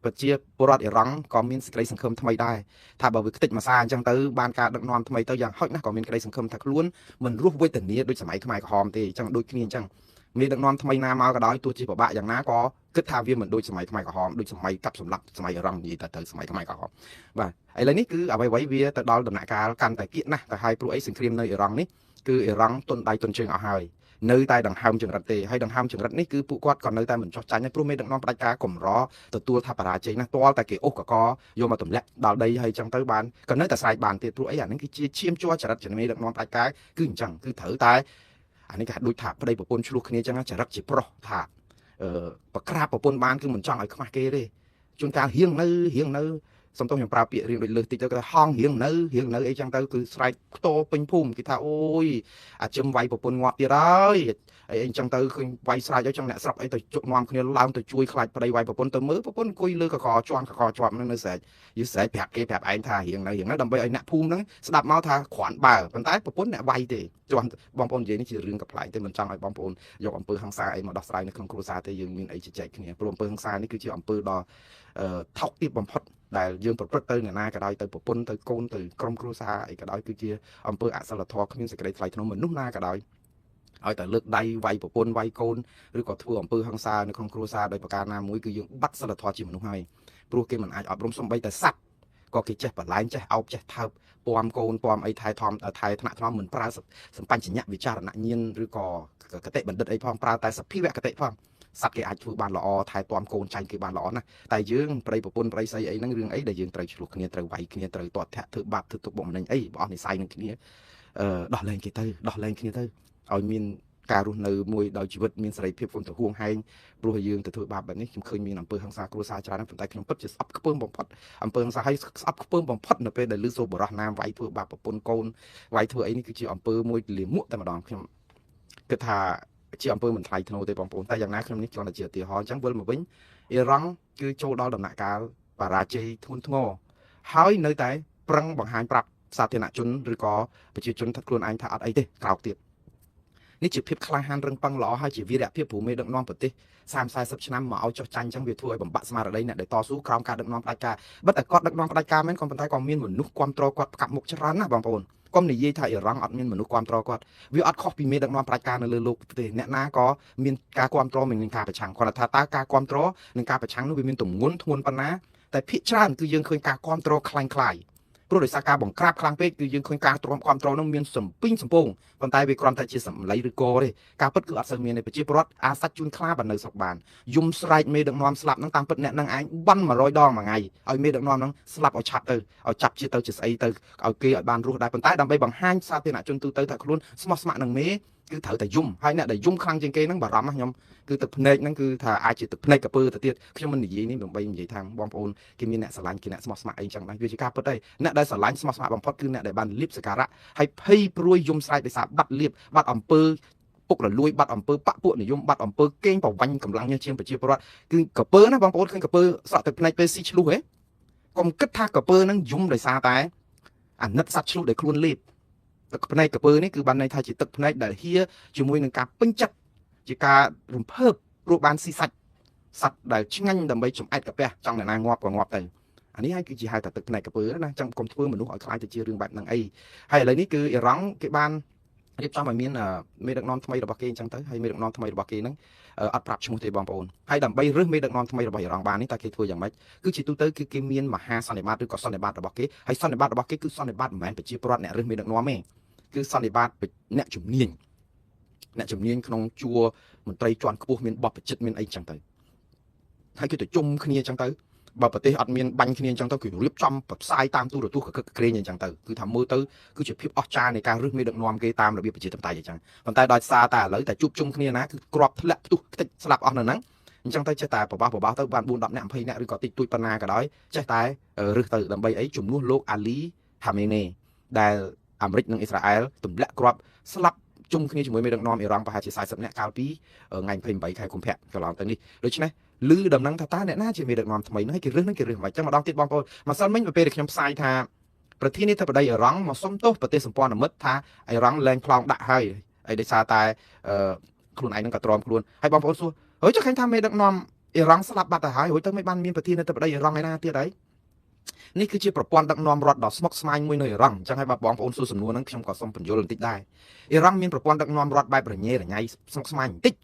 ប្រជាពលរដ្ឋអ៊ីរ៉ង់ក៏មានសេចក្តីសង្ឃឹមថ្មីដែរថាបើវាខ្ទេចមួយសាអញ្ចឹងទៅបានការដឹកនាំថ្មីទៅយ៉ាងហោចណាស់ក៏មានក្តីសង្ឃឹមថាខ្លួនមិនរស់វេទនាដូចសម័យខ្មែរក្រហមទេអញ្ចឹងដូចគ្នាអញ្ចឹងមានដឹកនាំថ្មីណាមកក៏ដោយទោះជាពិបាកយ៉ាងណាក៏គិតថាវាមិនដូចសម័យខ្មែរក្រហមដូចសម័យកាប់សម្លាប់សម័យអ៊ីរ៉ង់និយាយទៅសម័យខ្មែរក្រហមបាទឥឡូវនេះគឺអ្វីៗវាទៅដល់ដំណាក់កាលកាន់តែគៀកណាស់ទៅហើយព្រោះអីសង្គ្រាមនៅអ៊ីរ៉ង់នេះគឺអ៊ីរ៉ង់ទុនដៃទុនជើងអស់ហើយនៅតែដង្ហើមចង្រិតទេហើយដង្ហើមចង្រិតនេះគឺពួកគាត់ក៏នៅតែមិនចោះចាញ់ដែរព្រោះមេដឹកនាំផ្ដាច់ការកម្រទទួលថាបរាជ័យណាស់ទាល់តែគេអូសកកយកមកទម្លាក់ដល់ដីហើយចឹងទៅបានក៏នៅតែស្រែកបានទៀតព្រោះអីអានេះគឺជាឈាមជ័រចរិតជាមេដឹកនាំផ្ដាច់ការគឺអញ្ចឹងគឺត្រូវតែអានេះគេដូចថាប្តីប្រពន្ធឆ្លោះគ្នាចឹងចរិតជាប្រុសថាអឺបក្រាបប្រពន្ធបានគឺមិនចង់ឲ្យខ្មាស់គេទេជួនកាលហៀងនៅហៀងនៅសំទោសខ្ញុំប្រើពាក្យរៀងដូចលើសតិចទៅគេថាហងរៀងនៅរៀងនៅអីចឹងទៅគឺស្រែកខ្ទោពេញភូមិគេថាអូយអាជឹមវាយប្រពន្ធងាប់ទៀតហើយអីអញ្ចឹងទៅឃើញវាយស្រែកអីចឹងអ្នកស្រុកអីទៅជុកនាំគ្នាឡើងទៅជួយខ្លាចប្តីវាយប្រពន្ធទៅមើលប្រពន្ធអង្គុយលើកកជាន់កកជាប់នឹងនៅស្រែកយឺស្រែកប្រាប់គេប្រាប់ឯងថារៀងនៅរៀងនៅដើម្បីឲ្យអ្នកភូមិហ្នឹងស្ដាប់មកថាគ្រាន់បើប៉ុន្តែប្រពន្ធអ្នកវាយទេជាន់បងប្អូននិយាយនេះជារឿងកំប្លែងទេមិនចង់ឲ្យបងប្អូនយកអំពើហិង្សាអីមកដោះស្រាយនៅក្នុងគ្រួសារទេយើងមានអីជជែកគ្នាព្រោះអំពើហិង្សានេះគឺជាអំពើដ៏ថោកទាបបំផុតដែលយើងប្រព្រឹត្តទៅអ្នកណាក៏ដោយទៅប្រពន្ធទៅកូនទៅក្រុមគ្រួសារអីក៏ដោយគឺជាអំពើអសិលធម៌គ្មានសេចក្តីថ្លៃថ្នូរមនុស្សណាក៏ដោយឲ្យតែលើកដៃវាយប្រពន្ធវាយកូនឬក៏ធ្វើអំពើហិង្សានៅក្នុងគ្រួសារដោយប្រការណាមួយគឺយើងបាត់សិលធម៌ជាមនុស្សហើយព្រោះគេមិនអាចអប់រំសំបីតែសត្វក៏គេចេះបលែងចេះអោបចេះថើបពំកូនពំអីថែថំថែថ្នាក់ថ្នមមិនប្រើសម្បញ្ញៈវិចារណញ្ញាណឬក៏គតិបណ្ឌិតអីផងប្រើតែសភាវគតិផងសត្វគេអាចធ្វើបានល្អថែទាំកូនចាញ់គេបានល្អណាស់តែយើងប្តីប្រពន្ធប្តីស្អីអីហ្នឹងរឿងអីដែលយើងត្រូវឆ្លោះគ្នាត្រូវវាយគ្នាត្រូវទាត់ធាក់ធ្វើបាបធ្វើទុកបុកម្នេញអីបអស់និស័យនឹងគ្នាអឺដោះលែងគេទៅដោះលែងគ្នាទៅឲ្យមានការរស់នៅមួយដោយជីវិតមានសេរីភាពគុំទៅហួងហែងព្រោះយើងទៅធ្វើបាបបែបនេះខ្ញុំឃើញមានអំពើហិង្សាគ្រួសារច្រើនប៉ុន្តែខ្ញុំពិតជាស្អប់ខ្ពើមបំផុតអំពើហិង្សាហើយស្អប់ខ្ពើមបំផុតនៅពេលដែលឮសូរបរោះណាមវាយធ្វើបាបប្រពន្ធកូនវាយធ្វើអីនេះគឺជាអំពើមួយលាមកតែម្ដងខ្ញុំគិតថាជាអំពើមិនថ្លៃថ្នូរទេបងប្អូនតែយ៉ាងណាខ្ញុំនេះគ្រាន់តែជាឧទាហរណ៍អញ្ចឹងវិលមកវិញអ៊ីរ៉ង់គឺចូលដល់ដំណាក់កាលបរាជ័យធ្ងន់ធ្ងរហើយនៅតែប្រឹងបង្ហាញប្រាប់សាធារណជនឬក៏ប្រជាជនថាខ្លួនឯងថាអត់អីទេក្រោកទៀតនេះជាភាពក្លាហានរឹងប៉ឹងល្អហើយជាវីរភាពព្រោះមេដឹកនាំប្រទេស30 40ឆ្នាំមកឲ្យចុះចាញ់អញ្ចឹងវាធ្វើឲ្យបំបាក់ស្មារតីអ្នកដែលតស៊ូក្រោមការដឹកនាំផ្ដាច់ការបិទតែគាត់ដឹកនាំផ្ដាច់ការមែនក៏ប៉ុន្តែក៏មានមនុស្សគ្រប់គ្រងគាត់ផ្កាប់មុខច្រើនណាស់បងប្អូនកុំនិយាយថាអ៊ីរ៉ង់អត់មានមនុស្សគ្រប់គ្រងគាត់វាអត់ខុសពីមេដឹកនាំផ្ដាច់ការនៅលើលោកទេអ្នកណាក៏មានការគ្រប់គ្រងមានការប្រឆាំងគាត់ថាតើការគ្រប់គ្រងនិងការប្រឆាំងនោះវាមានទម្ងន់ធ្ងន់ប៉ុណ្ណាតែភាគច្រើនគឺយើងឃើញការគ្រប់គ្រងคล้ายៗព្រោះដោយសារការបង្ក្រាបខ្លាំងពេកគឺយើងឃើញការទ្រាំគ្រប់គ្រងនោះមានសំពីងសំពងប៉ុន្តែវាគ្រាន់តែជាសម្លៃឬកទេការពិតគឺអត់សូវមានទេប្រជាពលរដ្ឋអាសាច់ជូនខ្លាបាននៅស្រុកបានយំស្រែកមេដឹកនាំស្លាប់ហ្នឹងតាមពិតអ្នកនឹងឯងបន់100ដងមួយថ្ងៃឲ្យមេដឹកនាំហ្នឹងស្លាប់ឲ្យឆាប់ទៅឲ្យចាប់ជាទៅជាស្អីទៅឲ្យគេឲ្យបានរស់ដែរប៉ុន្តែដើម្បីបង្ហាញសាធារណជនទូទៅថាខ្លួនស្មោះស្ម័គ្រនឹងមេគឺត្រូវតែយំហើយអ្នកដែលយំខ្លាំងជាងគេហ្នឹងបារម្ភណាខ្ញុំគឺទឹកភ្នែកហ្នឹងគឺថាអាចជាទឹកភ្នែកកពើទៅទៀតខ្ញុំមិននិយាយនេះដើម្បីនិយាយថាបងប្អូនគេមានអ្នកស្រឡាញ់គេអ្នកស្មោះស្ម័គ្រអីចឹងដែរវាជាការពិតទេអ្នកដែលស្រឡាញ់ស្មោះស្ម័គ្របំផុតគឺអ្នកដែលបានលៀបសក្ការៈហើយភ័យព្រួយយំស្រែកដោយសារបាត់លៀបបាត់អំពើពុករលួយបាត់អំពើបពពួកនិយមបាត់អំពើកេងប្រវ័ញ្ចកម្លាំងញើសជាងប្រជាពលរដ្ឋគឺកពើណាបងប្អូនឃើញកពើស្រក់ទឹកភ្នែកពេលស៊ីឆ្លុះហ៎កុំគិតថាកពើហ្នឹងយំដោយសារតែអាណិតសត្វឆ្លុះដែលខ្លួនលេបទឹកភ្នែកកពើនេះគឺបានន័យថាជាទឹកភ្នែកដែលហៀជាមួយនឹងការពេញចិត្តជាការរំភើបព្រោះបានស៊ីសាច់សត្វដែលឆ្ងាញ់ដើម្បីចំអែតកាពះចង់អ្នកណាងាប់ក៏ងាប់ទៅអានេះហើយគឺជាហៅថាទឹកភ្នែកកពើណាចឹងកុំធ្វើមនុស្សឲ្យខ្លាចទៅជារឿងបែបហ្នឹងអីហើយឥឡូវនេះគឺអ៊ីរ៉ង់គេបានរៀបចំឲ្យមានមេដឹកនាំថ្មីរបស់គេអញ្ចឹងទៅហើយមេដឹកនាំថ្មីរបស់គេហ្នឹងអត់ប្រាប់ឈ្មោះទេបងប្អូនហើយដើម្បីរើសមេដឹកនាំថ្មីរបស់អ៊ីរ៉ង់បាននេះតើគេធ្វើយ៉ាងម៉េចគឺជាទូទៅគឺគេមានមហាសន្និបាតឬក៏សន្និបាតរបស់គេហើយសន្និបាតរបស់គេគឺសន្និបាតមិនមែនប្រជាពលរដ្ឋអ្នករើសមេដឹកនាំទេគឺសន្និបាតអ្នកជំនាញអ្នកជំនាញក្នុងជួរមន្ត្រីជាន់ខ្ពស់មានបទបจิตមានអីចឹងទៅហើយគេទៅជុំគ្នាចឹងទៅ បើប្រទេសអត់មានបាញ់គ្នាអញ្ចឹងទៅគឺរៀបចំផ្សាយតាមទូរទស្សន៍កកក្រែងអញ្ចឹងទៅគឺថាមើលទៅគឺជាភាពអស្ចារ្យនៃការរឹសមេដឹកនាំគេតាមរបៀបប្រជាធិបតេយ្យអញ្ចឹងប៉ុន្តែដោយសារតែឥឡូវតែជួបជុំគ្នាណាគឺក្របធ្លាក់ផ្ទុះខ្ទេចស្លាប់អស់នៅហ្នឹងអញ្ចឹងទៅចេះតែបបោះបបោះទៅបាន4 10នាក់20នាក់ឬក៏តិចតួចប៉ុណ្ណាក៏ដោយចេះតែរឹសទៅដើម្បីអីជំនួសលោកអាលីហាមេនេដែលអាមេរិកនិងអ៊ីស្រាអែលទម្លាក់គ្រាប់ស្លាប់ជុំគ្នាជាមួយមេដឹកនាំអ៊ីរ៉ង់ប្រហែលជា40នាក់កាលពីថ្ងៃ28ខែកុម្ភៈកន្លងទៅនេះដូច្នេះឮដំណឹងថាតើអ្នកណាជាមេដឹកនាំថ្មីហ្នឹងហើយគេរើសហ្នឹងគេរើសមិនចឹងម្ដងទៀតបងប្អូនម្សិលមិញពេលដែលខ្ញុំផ្សាយថាប្រធានាធិបតីអ៊ីរ៉ង់មកសុំទោសប្រទេសសម្ព័ន្ធមិត្តថាអ៊ីរ៉ង់លែងប្លង់ដាក់ហើយអីដោយសារតែខ្លួនឯងហ្នឹងក៏ទ្រាំខ្លួនហើយបងប្អូនសួរហើយចុះឃើញថាមេដឹកនាំអ៊ីរ៉ង់ស្លាប់បាត់ទៅហើយរួចទៅមិនបានមានប្រធានាធិបតីអ៊ីរ៉ង់ឯណាទៀតហើយនេះគឺជាប្រព័ន្ធដឹកនាំរដ្ឋដ៏ស្មុគស្មាញមួយនៅអ៊ីរ៉ង់អញ្ចឹងហើយបើបងប្អូនសួរសំណួរហ្នឹងខ្ញុំក៏សូមពន្យល់បន្តិចដែរអ៊ីរ៉ង់មានប្រព័ន្ធដឹកនាំរដ្ឋបែបរញ៉េរញ៉ៃស្មុគស្មាញបន្តិច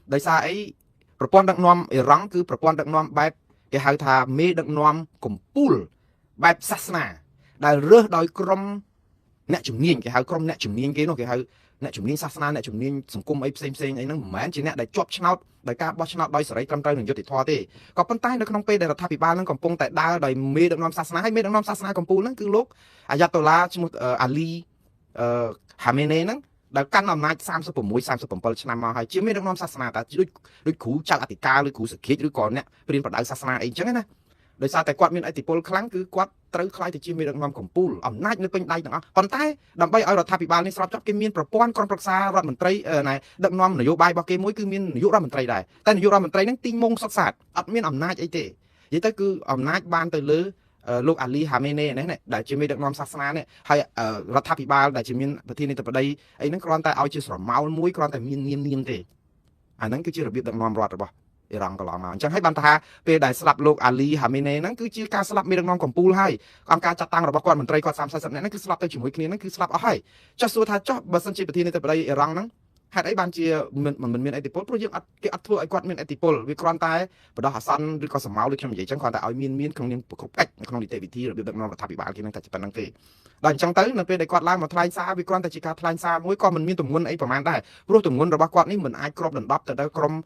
ដោយសារអីប្រព័ន្ធដឹកនាំអ៊ីរ៉ង់គឺប្រព័ន្ធដឹកនាំបែបគេហៅថាមេដឹកនាំកម្ពូលបែបសាសនាដែលរើសដោយក្រុមអ្នកជំនាញគេហៅក្រុមអ្នកជំនាញគេនោះគេហៅអ្នកជំនាញសាសនាអ្នកជំនាញសង្គមអីផ្សេងផ្សេងអីហ្នឹងមិនមែនជាអ្នកដែលជាប់ឆ្នោតដោយការបោះឆ្នោតដោយសេរីត្រឹមត្រូវនឹងយុត្តិធម៌ទេក៏ប៉ុន្តែនៅក្នុងពេលដែលរដ្ឋាភិបាលហ្នឹងកំពុងតែដើរដោយមេដឹកនាំសាសនាហើយមេដឹកនាំសាសនាកម្ពុជាហ្នឹងគឺលោកអាយ៉ាតូឡាឈ្មោះអាលីហាមេនេហ្នឹងដែលកាន់អំណាច36 37ឆ្នាំមកហើយជាមេដឹកនាំសាសនាតែដូចដូចគ្រូចៅអធិការឬគ្រូសក្តិឬក៏អ្នកព្រានប្រដៅសាសនាអីចឹងណាដោយសារតែគាត់មានឥទ្ធិពលខ្លាំងគឺគាត់ត្រូវក្លាយទៅជាមេដឹកនាំកម្ពុជាអំណាចនៅពេញដៃទាំងអស់ប៉ុន្តែដើម្បីឲ្យរដ្ឋាភិបាលនេះស្របច្បាប់គេមានប្រព័ន្ធក្រុមប្រឹក្សារដ្ឋមន្ត្រីណែដឹកនាំនយោបាយរបស់គេមួយគឺមាននាយករដ្ឋមន្ត្រីដែរតែនាយករដ្ឋមន្ត្រីហ្នឹងទីងមងសុតសាតអត់មានអំណាចអីទេនិយាយទៅគឺអំណាចបានទៅលើលោកអាលីហាមេនេនេះដែលជាមេដឹកនាំសាសនានេះហើយរដ្ឋាភិបាលដែលជាមានប្រធានាធិបតីអីហ្នឹងគ្រាន់តែឲ្យជាស្រមោលមួយគ្រាន់តែមាននាមនាមទេអាហ្នឹងគឺជារបៀបដឹកនាំរដ្ឋរបស់អ៊ីរ៉ង់កន្លងមកអញ្ចឹងហើយបានថាពេលដែលស្លាប់លោកអាលីហាមីនេហ្នឹងគឺជាការស្លាប់មេដឹកនាំកម្ពុជាហើយអង្គការចាត់តាំងរបស់គាត់មន្ត្រីគាត់30 40នាក់ហ្នឹងគឺស្លាប់ទៅជាមួយគ្នាហ្នឹងគឺស្លាប់អស់ហើយចុះសួរថាចុះបើសិនជាប្រធានាធិបតីអ៊ីរ៉ង់ហ្នឹងហេតុអីបានជាមិនមានឥទ្ធិពលព្រោះយើងអត់គេអត់ធ្វើឲ្យគាត់មានឥទ្ធិពលវាគ្រាន់តែបដោះអាសន្នឬក៏សមោលដូចខ្ញុំនិយាយចឹងគ្រាន់តែឲ្យមានក្នុងនាមប្រគ្រប់កិច្ចនៅក្នុងនីតិវិធីរបៀបដឹកនាំរដ្ឋាភិបាលគេហ្នឹងតែប៉ុណ្្នឹងទេដល់អញ្ចឹងទៅនៅពេលដែលគាត់ឡើងមកថ្លែងសារវាគ្រាន់តែជាការថ្លែងសារមួយក៏មិនមានទម្ងន់អីប្រហែលដែរព្រោះទម្ងន់របស់គាត់នេះមិនអាចគ្របដណ្ដប់ទៅដល់ក្រុម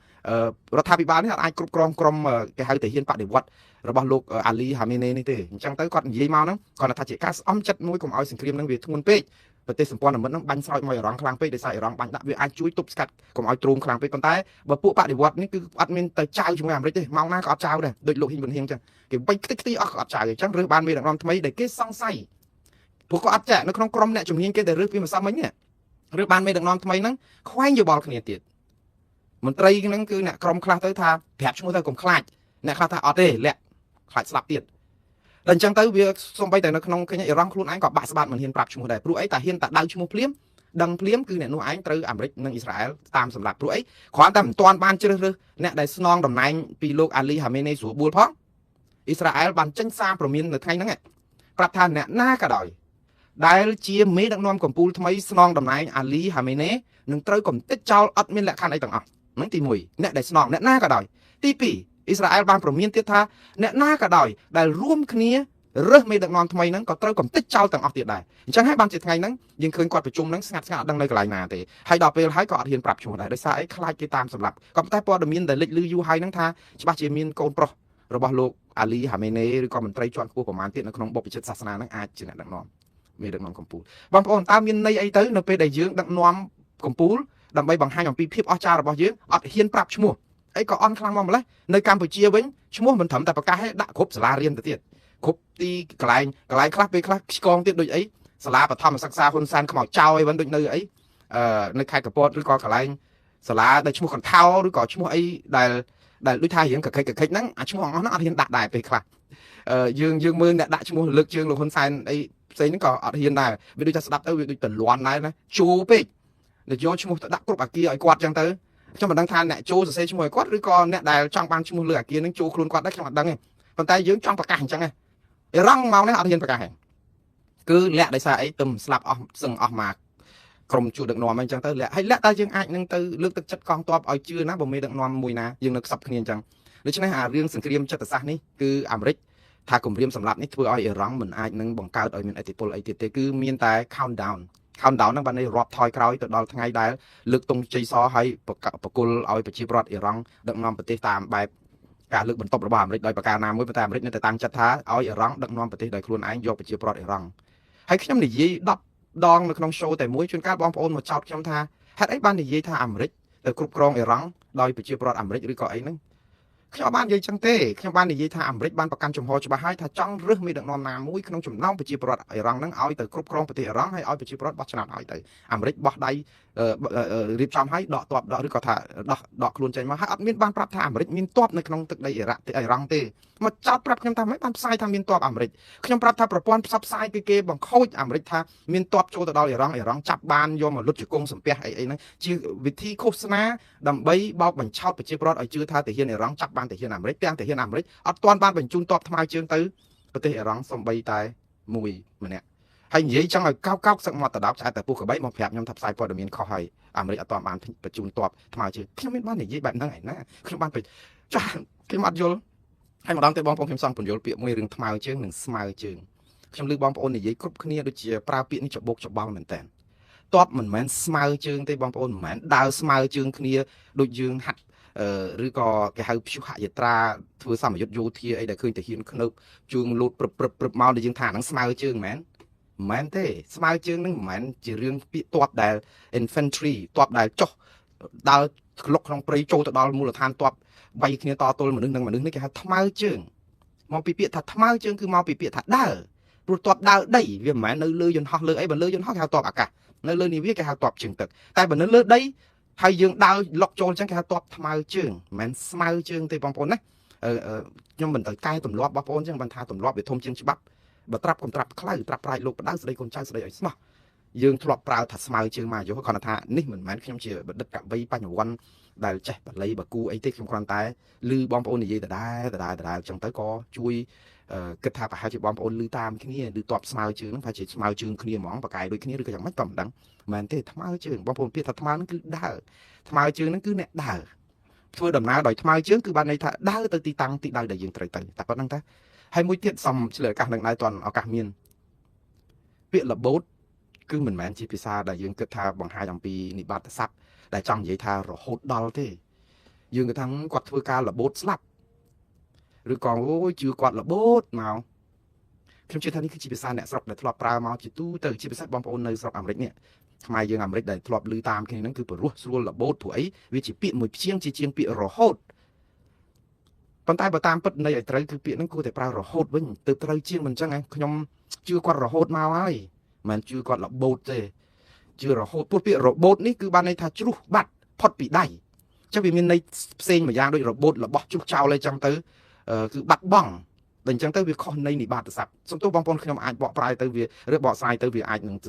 រដ្ឋាភិបាលនេះអាចគ្រប់គ្រងក្រុមគេហៅទាហានបដិវត្តរបស់លោកអាលីហាមីនេនេះទេអញ្ចឹងទៅគាត់និយាយមកហ្នឹងគាត់ថាជាការស្អំចិត្តមួយកុំឲ្យសង្គ្រាមហ្នឹងវាធ្ងន់ពេកប្រទេសសម្ព័ន្ធមិត្តហ្នឹងបាញ់ស្រោចមកអ៊ីរ៉ង់ខ្លាំងពេកដោយសារអ៊ីរ៉ង់បាញ់ដាក់វាអាចជួយទប់ស្កាត់កុំឲ្យទ្រូងខ្លាំងពេកប៉ុន្តែបើពួកបដិវត្តនេះគឺអត់មានទៅចៅជាមួយអាមេរិកទេម៉ោងណាក៏អត់ចៅដែរដូចលោកហ៊ីងប៊ុនហៀងចឹងគេបាញ់ខ្ទេចខ្ទីអស់ក៏អត់ចៅអញ្ចឹងរើសបានមេដឹកនាំថ្មីដែលគេសង្ស័យព្រោះក៏អត់ចាក់នៅក្នុងក្រុមអ្នកជំនាញគេដែលរើសពីម្សិលមិញនេះរើសបានមេដឹកនាំថ្មីហ្នឹងខ្វែងយោបល់គ្នាទៀតមន្ត្រីហ្នឹងគឺអ្នកក្រុមខ្លះទៅថាប្រាប់ឈ្មោះទៅកុំខ្លាចអ្នកខ្លះថាអត់ទេលាក់ខ្លាចស្លាប់ទៀតដល់អញ្ចឹងទៅវាសំបីតែនៅក្នុងឃើញអ៊ីរ៉ង់ខ្លួនឯងក៏បាក់ស្បាតមិនហ៊ានប្រាប់ឈ្មោះដែរព្រោះអីតែហ៊ានតែដៅឈ្មោះភ្លាមដឹងភ្លាមគឺអ្នកនោះឯងត្រូវអាមេរិកនិងអ៊ីស្រាអែលតាមសម្រាប់ព្រោះអីគ្រាន់តែមិនទាន់បានជ្រើសរើសអ្នកដែលស្នងតំណែងពីលោកអាលីហាមេនេស្រួលបួលផងអ៊ីស្រាអែលបានចេញសារព្រមាននៅថ្ងៃហ្នឹងប្រាប់ថាអ្នកណាក៏ដោយដែលជាមេដឹកនាំកម្ពុជាថ្មីស្នងតំណែងអាលីហាមេនេនឹងត្រូវកំទេចចោលអត់មានលក្ខខណ្ឌអីទាំងអស់ហ្នឹងទី1អ្នកដែលស្នងអ្នកណាក៏ដោយទី2អ៊ីស្រាអែលបានព្រមានទៀតថាអ្នកណាក៏ដោយដែលរួមគ្នារើសមេដឹកនាំថ្មីហ្នឹងក៏ត្រូវកំទេចចោលទាំងអស់ទៀតដែរអញ្ចឹងហើយបានជាថ្ងៃហ្នឹងយើងឃើញគាត់ប្រជុំហ្នឹងស្ងាត់ស្ងាត់អត់ដឹងនៅកន្លែងណាទេហើយដល់ពេលហើយក៏អត់ហ៊ានប្រាប់ឈ្មោះដែរដោយសារអីខ្លាចគេតាមសម្លាប់ក៏ប៉ុន្តែព័ត៌មានដែលលេចលឺយូរហើយហ្នឹងថាច្បាស់ជាមានកូនប្រុសរបស់លោកអាលីហាមេនេឬក៏មន្ត្រីជាន់ខ្ពស់ប្រមាណទៀតនៅក្នុងបុព្វជិតសាសនាហ្នឹងអាចជាអ្នកដឹកនាំមេដឹកនាំកម្ពុជាបងប្អូនតើមានន័យអីទៅនៅពេលដែលយើងដឹកនាំកម្ពុជាដើម្បីបង្ហាញអំពីភាពអស្ចារ្យរបស់យើងអត់ហ៊ានប្រាប់ឈ្មោះអីក៏អន់ខ្លាំងមកម្លេះនៅកម្ពុជាវិញឈ្មោះមិនត្រឹមតែប្រកាសទេដាក់គ្រប់សាលារៀនទៅទៀតគ្រប់ទីកន្លែងកន្លែងខ្លះពេលខ្លះឆ្កងទៀតដូចអីសាលាបឋមសិក្សាហ៊ុនសែនខ្មៅចោលអីវិញដូចនៅអីនៅខេត្តកពតឬក៏កន្លែងសាលាដែលឈ្មោះកន្ធោឬក៏ឈ្មោះអីដែលដូចថារៀងកខិចកខិចហ្នឹងអាឈ្មោះអស់ហ្នឹងអត់ហ៊ានដាក់ដែរពេលខ្លះយើងមើលអ្នកដាក់ឈ្មោះលើកជើងលោកហ៊ុនសែនអីផ្សេងហ្នឹងក៏អត់ហ៊ានដែរវាដូចថាស្ដាប់ទៅវាដូចតលន់ដែរណាជោពេកដែលយកឈ្មោះទៅដាក់គ្រប់អាគារឲ្យគាត់ចឹងទៅខ្ញុំមិនដឹងថាអ្នកចូលសរសេរឈ្មោះឲ្យគាត់ឬក៏អ្នកដែលចង់បានឈ្មោះលើអាគារហ្នឹងចូលខ្លួនគាត់ដែរខ្ញុំអត់ដឹងទេប៉ុន្តែយើងចង់ប្រកាសអញ្ចឹងឯងអ៊ីរ៉ង់មកនេះអត់ហ៊ានប្រកាសទេគឺលាក់ដោយសារអីទឹមស្លាប់អស់សឹងអស់មកក្រុមជួដឹកនាំអញ្ចឹងទៅលាក់ហើយលាក់តើយើងអាចនឹងទៅលើកទឹកចិត្តកងទ័ពឲ្យជឿណាបើមេដឹកនាំមួយណាយើងនៅខ្សឹបគ្នាអញ្ចឹងដូច្នេះអារឿងសង្គ្រាមចិត្តសាស្ត្រនេះគឺអាមេរិកថាគម្រាមសម្លាប់នេះធ្វើឲ្យអ៊ីរ៉ង់មិនអាចនឹងបង្កើតឲ្យមានឥទ្ធិពលអីទៀតទេគឺមានតែ countdown countdown ហ្នឹងបានន័យរាប់ថយក្រោយទៅដល់ថ្ងៃដែលលើកទង់ជ័យសឲ្យបកគលឲ្យប្រជាពលរដ្ឋអ៊ីរ៉ង់ដឹកនាំប្រទេសតាមបែប ការលើកបន្ទប់របស់អាមេរិកដោយប្រការណាមួយប៉ុន្តែអាមេរិកនៅតែតាំងចិត្តថាឲ្យអ៊ីរ៉ង់ដឹកនាំប្រទេសដោយខ្លួនឯងយកប្រជាពលរដ្ឋអ៊ីរ៉ង់ហើយខ្ញុំនិយាយ10ដងនៅក្នុង show តែមួយជួនកាលបងប្អូនមកចោទខ្ញុំថាហេតុអីបាននិយាយថាអាមេរិកទៅគ្រប់គ្រងអ៊ីរ៉ង់ដោយប្រជាពលរដ្ឋអាមេរិកឬក៏អីហ្នឹងខ្ញុំអត់បាននិយាយចឹងទេខ្ញុំបាននិយាយថាអាមេរិកបានប្រកាន់ជំហរច្បាស់ហើយថាចង់រើសមេដឹកនាំណាមួយក្នុងចំណោមប្រជាពលរដ្ឋអ៊ីរ៉ង់ហ្នឹងឲ្យទៅគ្រប់គ្រងប្រទេសអ៊ីរ៉ង់ហើយឲ្យប្រជាពលរដ្ឋបោះឆ្នោតឲ្យទៅអាមេរិកបោះដៃរៀបចំឲ្យដកទ័ពដកឬក៏ថាដកខ្លួនចេញមកហើយអត់មានបានប្រាប់ថាអាមេរិកមានទ័ពនៅក្នុងទឹកដីអ៊ីរ៉ាក់អ៊ីរ៉ង់ទេមកចោទប្រាប់ខ្ញុំថាមិនបានផ្សាយថាមានទ័ពអាមេរិកខ្ញុំប្រាប់ថាប្រព័ន្ធផ្សព្វផ្សាយគឺគេបង្ខូចអាមេរិកថាមានទ័ពចូលទៅដល់អ៊ីរ៉ង់អ៊ីរ៉ង់ចាប់បានយកមកលុតជង្គង់សំពះអីអីហ្នឹងជាវិធីឃោសនាដើម្បីបោកបញ្ឆោតប្រជាពលរដ្ឋឲ្យជឿថាទាហានអ៊ីរ៉ង់ចាប់បានទាហានអាមេរិកទាំងទាហានអាមេរិកអត់ទាន់បានបញ្ជូនទ័ពថ្មើរជើងទៅប្រទេសអ៊ីរ៉ង់សំបីតែមួយម្នាក់ហើយនិយាយចង់ឲ្យកោកកោកសឹកមាត់តដោកឆ្អែតតែពុះកបីមកប្រាប់ខ្ញុំថាផ្សាយព័ត៌មានខុសហើយអាមេរិកអត់ទាន់បានបញ្ជូនទ័ពថ្មើរជើងខ្ញុំមានបាននិយាយបែបហ្នឹងឯណាខ្ញុំបានចាស់ខ្ញុំអត់យល់ហើយម្ដងទៀតបងប្អូនខ្ញុំសង់ពន្យល់ពាក្យមួយរឿងថ្មើរជើងនិងស្មើជើងខ្ញុំឮបងប្អូននិយាយគ្រប់គ្នាដូចជាប្រើពាក្យនេះច្បោកច្បល់មែនតើតបមិនមែនស្មើជើងទេបងប្អូនមិនមែនដើរស្មើជើងគ្នាដូចយើងហាត់ឬក៏គេហៅព្យុហយត្រាធ្វើសមយុទ្ធយោធាអីដែលឃើញទាហានខ្នើបជើងលូតព្រឹបព្រឹបព្រឹបមកដែលយើងថាហ្នឹងស្មើជើងមែនមិនមែនទេស្មើជើងហ្នឹងមិនមែនជារឿងពាក្យទ័ពដែល infantry ទ័ពដែលចុះដើរក្លុកក្នុងព្រៃចូលទៅដល់មូលដ្ឋានទ័ពវាយគ្នាតទល់មនុស្សនិងមនុស្សនេះគេហៅថ្មើរជើងមកពីពាក្យថាថ្មើរជើងគឺមកពីពាក្យថាដើរព្រោះទ័ពដើរដីវាមិនមែននៅលើយន្តហោះលើអីបើលើយន្តហោះគេហៅទ័ពអាកាសនៅលើនាវាគេហៅទ័ពជើងទឹកតែបើនៅលើដីហើយយើងដើរលុកចូលអញ្ចឹងគេហៅទ័ពថ្មើរជើងមិនមែនស្មើជើងទេបងប្អូនណាខ្ញុំមិនទៅកែទម្លាប់បងប្អូនអញ្ចឹងបានថាទម្លាប់វាធំជាងច្បាប់បើត្រាប់កុំត្រាប់ខ្លៅត្រាប់ប្រាជ្ញលោកបដៅស្ដីកូនចៅស្ដីឲ្យស្មោះយើងធ្លាប់ប្រើថាស្មើជើងមកយកគ្រាន់តែថានេះមិនមែនខ្ញុំជាបណ្ឌិតកវីបញ្ញវន្តដែលចេះបាលីបាគូអីទេខ្ញុំគ្រាន់តែឮបងប្អូននិយាយដដែលដដែលដដែលអញ្ចឹងទៅក៏ជួយគិតថាប្រហែលជាបងប្អូនឮតាមគ្នាឬតបស្មើជើងហ្នឹងប្រហែលជាស្មើជើងគ្នាហ្មងបកាយដូចគ្នាឬក៏យ៉ាងម៉េចក៏មិនដឹងមែនទេថ្មើរជើងបងប្អូនពាក្យថាថ្មើរហ្នឹងគឺដើរថ្មើរជើងហ្នឹងគឺអ្នកដើរធ្វើដំណើរដោយថ្មើរជើងគឺបានន័យថាដើរទៅទីតាំងទីដៅដែលយើងត្រូវទៅតែប៉ុណ្្នឹងតាហើយមួយទៀតសំឆ្លៀតឱកាសនឹងដែរតន់ឱកាសមានពាក្យរបូតគឺមិនមែនជាភាសាដែលយើងគិតថាបង្ហាញអំពីនិបាតស័ព្ទដែលចង់និយាយថារហូតដល់ទេយើងគិតថាគាត់ធ្វើការរបូតស្លាប់ឬក៏អូយជឿគាត់របូតមកខ្ញុំជឿថានេះគឺជាភាសាអ្នកស្រុកដែលធ្លាប់ប្រើមកជាទូទៅជាពិសេសបងប្អូននៅស្រុកអាមេរិកនេះខ្មែរយើងអាមេរិកដែលធ្លាប់ឮតាមគ្នាហ្នឹងគឺព្រោះស្រួលរបូតព្រោះអីវាជាពាក្យមួយព្យាង្គជាជាងពាក្យរហូតប៉ុន្តែបើតាមពិតនៃឲ្យត្រូវគឺពាក្យហ្នឹងគួរតែប្រើរហូតវិញទើបត្រូវជាងមិនចឹងខ្ញុំជឿគាត់រហូតមកហើយមិនជឿគាត់របូតទេជឿរហូតព្រោះពាក្យរបូតនេះគឺបានន័យថាជ្រុះបាត់ផុតពីដៃចឹងវាមានន័យផ្សេងមួយយ៉ាងដូចរបូតរបស់ជ្រុះចោលអីចឹងទៅគឺបាត់បង់ដល់អញ្ចឹងទៅវាខុសនៃនិបាតស័ព្ទសំទោសបងប្អូនខ្ញុំអាចបកប្រែទៅវាឬបកស្រាយទៅវាអាចនឹងទ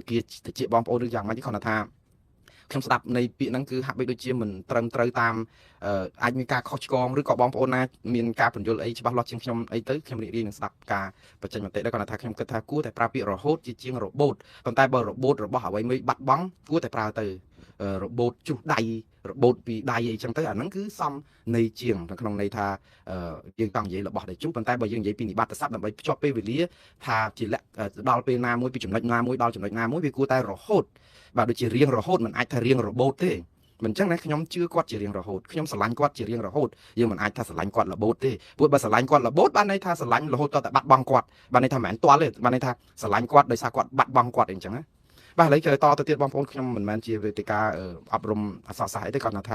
ៅជាបងប្អូនឬយ៉ាងម៉េចគ្រាន់តែថាខ្ញុំស្ដាប់នៃពាក្យហ្នឹងគឺហាក់បីដូចជាមិនត្រឹមត្រូវតាមអាចមានការខុសឆ្គងឬក៏បងប្អូនណាមានការពន្យល់អីច្បាស់លាស់ជាងខ្ញុំអីទៅខ្ញុំរីករាយនឹងស្ដាប់ការបញ្ចេញមតិដែរគ្រាន់តែថាខ្ញុំគិតថាគួរតែប្រើពាក្យរហូតជាជាងរបូតប៉ុន្តែបើរបូតរបស់អ្វីមួយបាត់បង់គួរតែប្រើទៅរបូតជ្រុះដៃរបូតពីដៃអីចឹងទៅអាហ្នឹងគឺសំន័យជាងក្នុងន័យថាយើងចង់និយាយរបស់ដែលជ្រុះប៉ុន្តែបើយើងនិយាយពីនិបាតស័ព្ទដើម្បីភ្ជាប់ពេលវេលាថាជាលក្ខដល់ពេលណាមួយពីចំណុចណាមួយដល់ចំណុចណាមួយវាគួរតែរហូតបាទដូចជារៀងរហូតមិនអាចថារៀងរបូតទេមិនចឹងណាខ្ញុំជឿគាត់ជារៀងរហូតខ្ញុំស្រឡាញ់គាត់ជារៀងរហូតយើងមិនអាចថាស្រឡាញ់គាត់របូតទេព្រោះបើស្រឡាញ់គាត់របូតបានន័យថាស្រឡាញ់រហូតតតែបាត់បង់គាត់បានន័យថាមិនមែនទាល់ទេបានន័យថាស្រឡាញ់គាត់ដោយសារគាត់បាត់បង់គាត់អីចឹងណាបាទឥឡូវគេតទៅទៀតបងប្អូនខ្ញុំមិនមែនជាវេទិកាអប់រំអសរសាស្ត្រអីទេគាត់ថ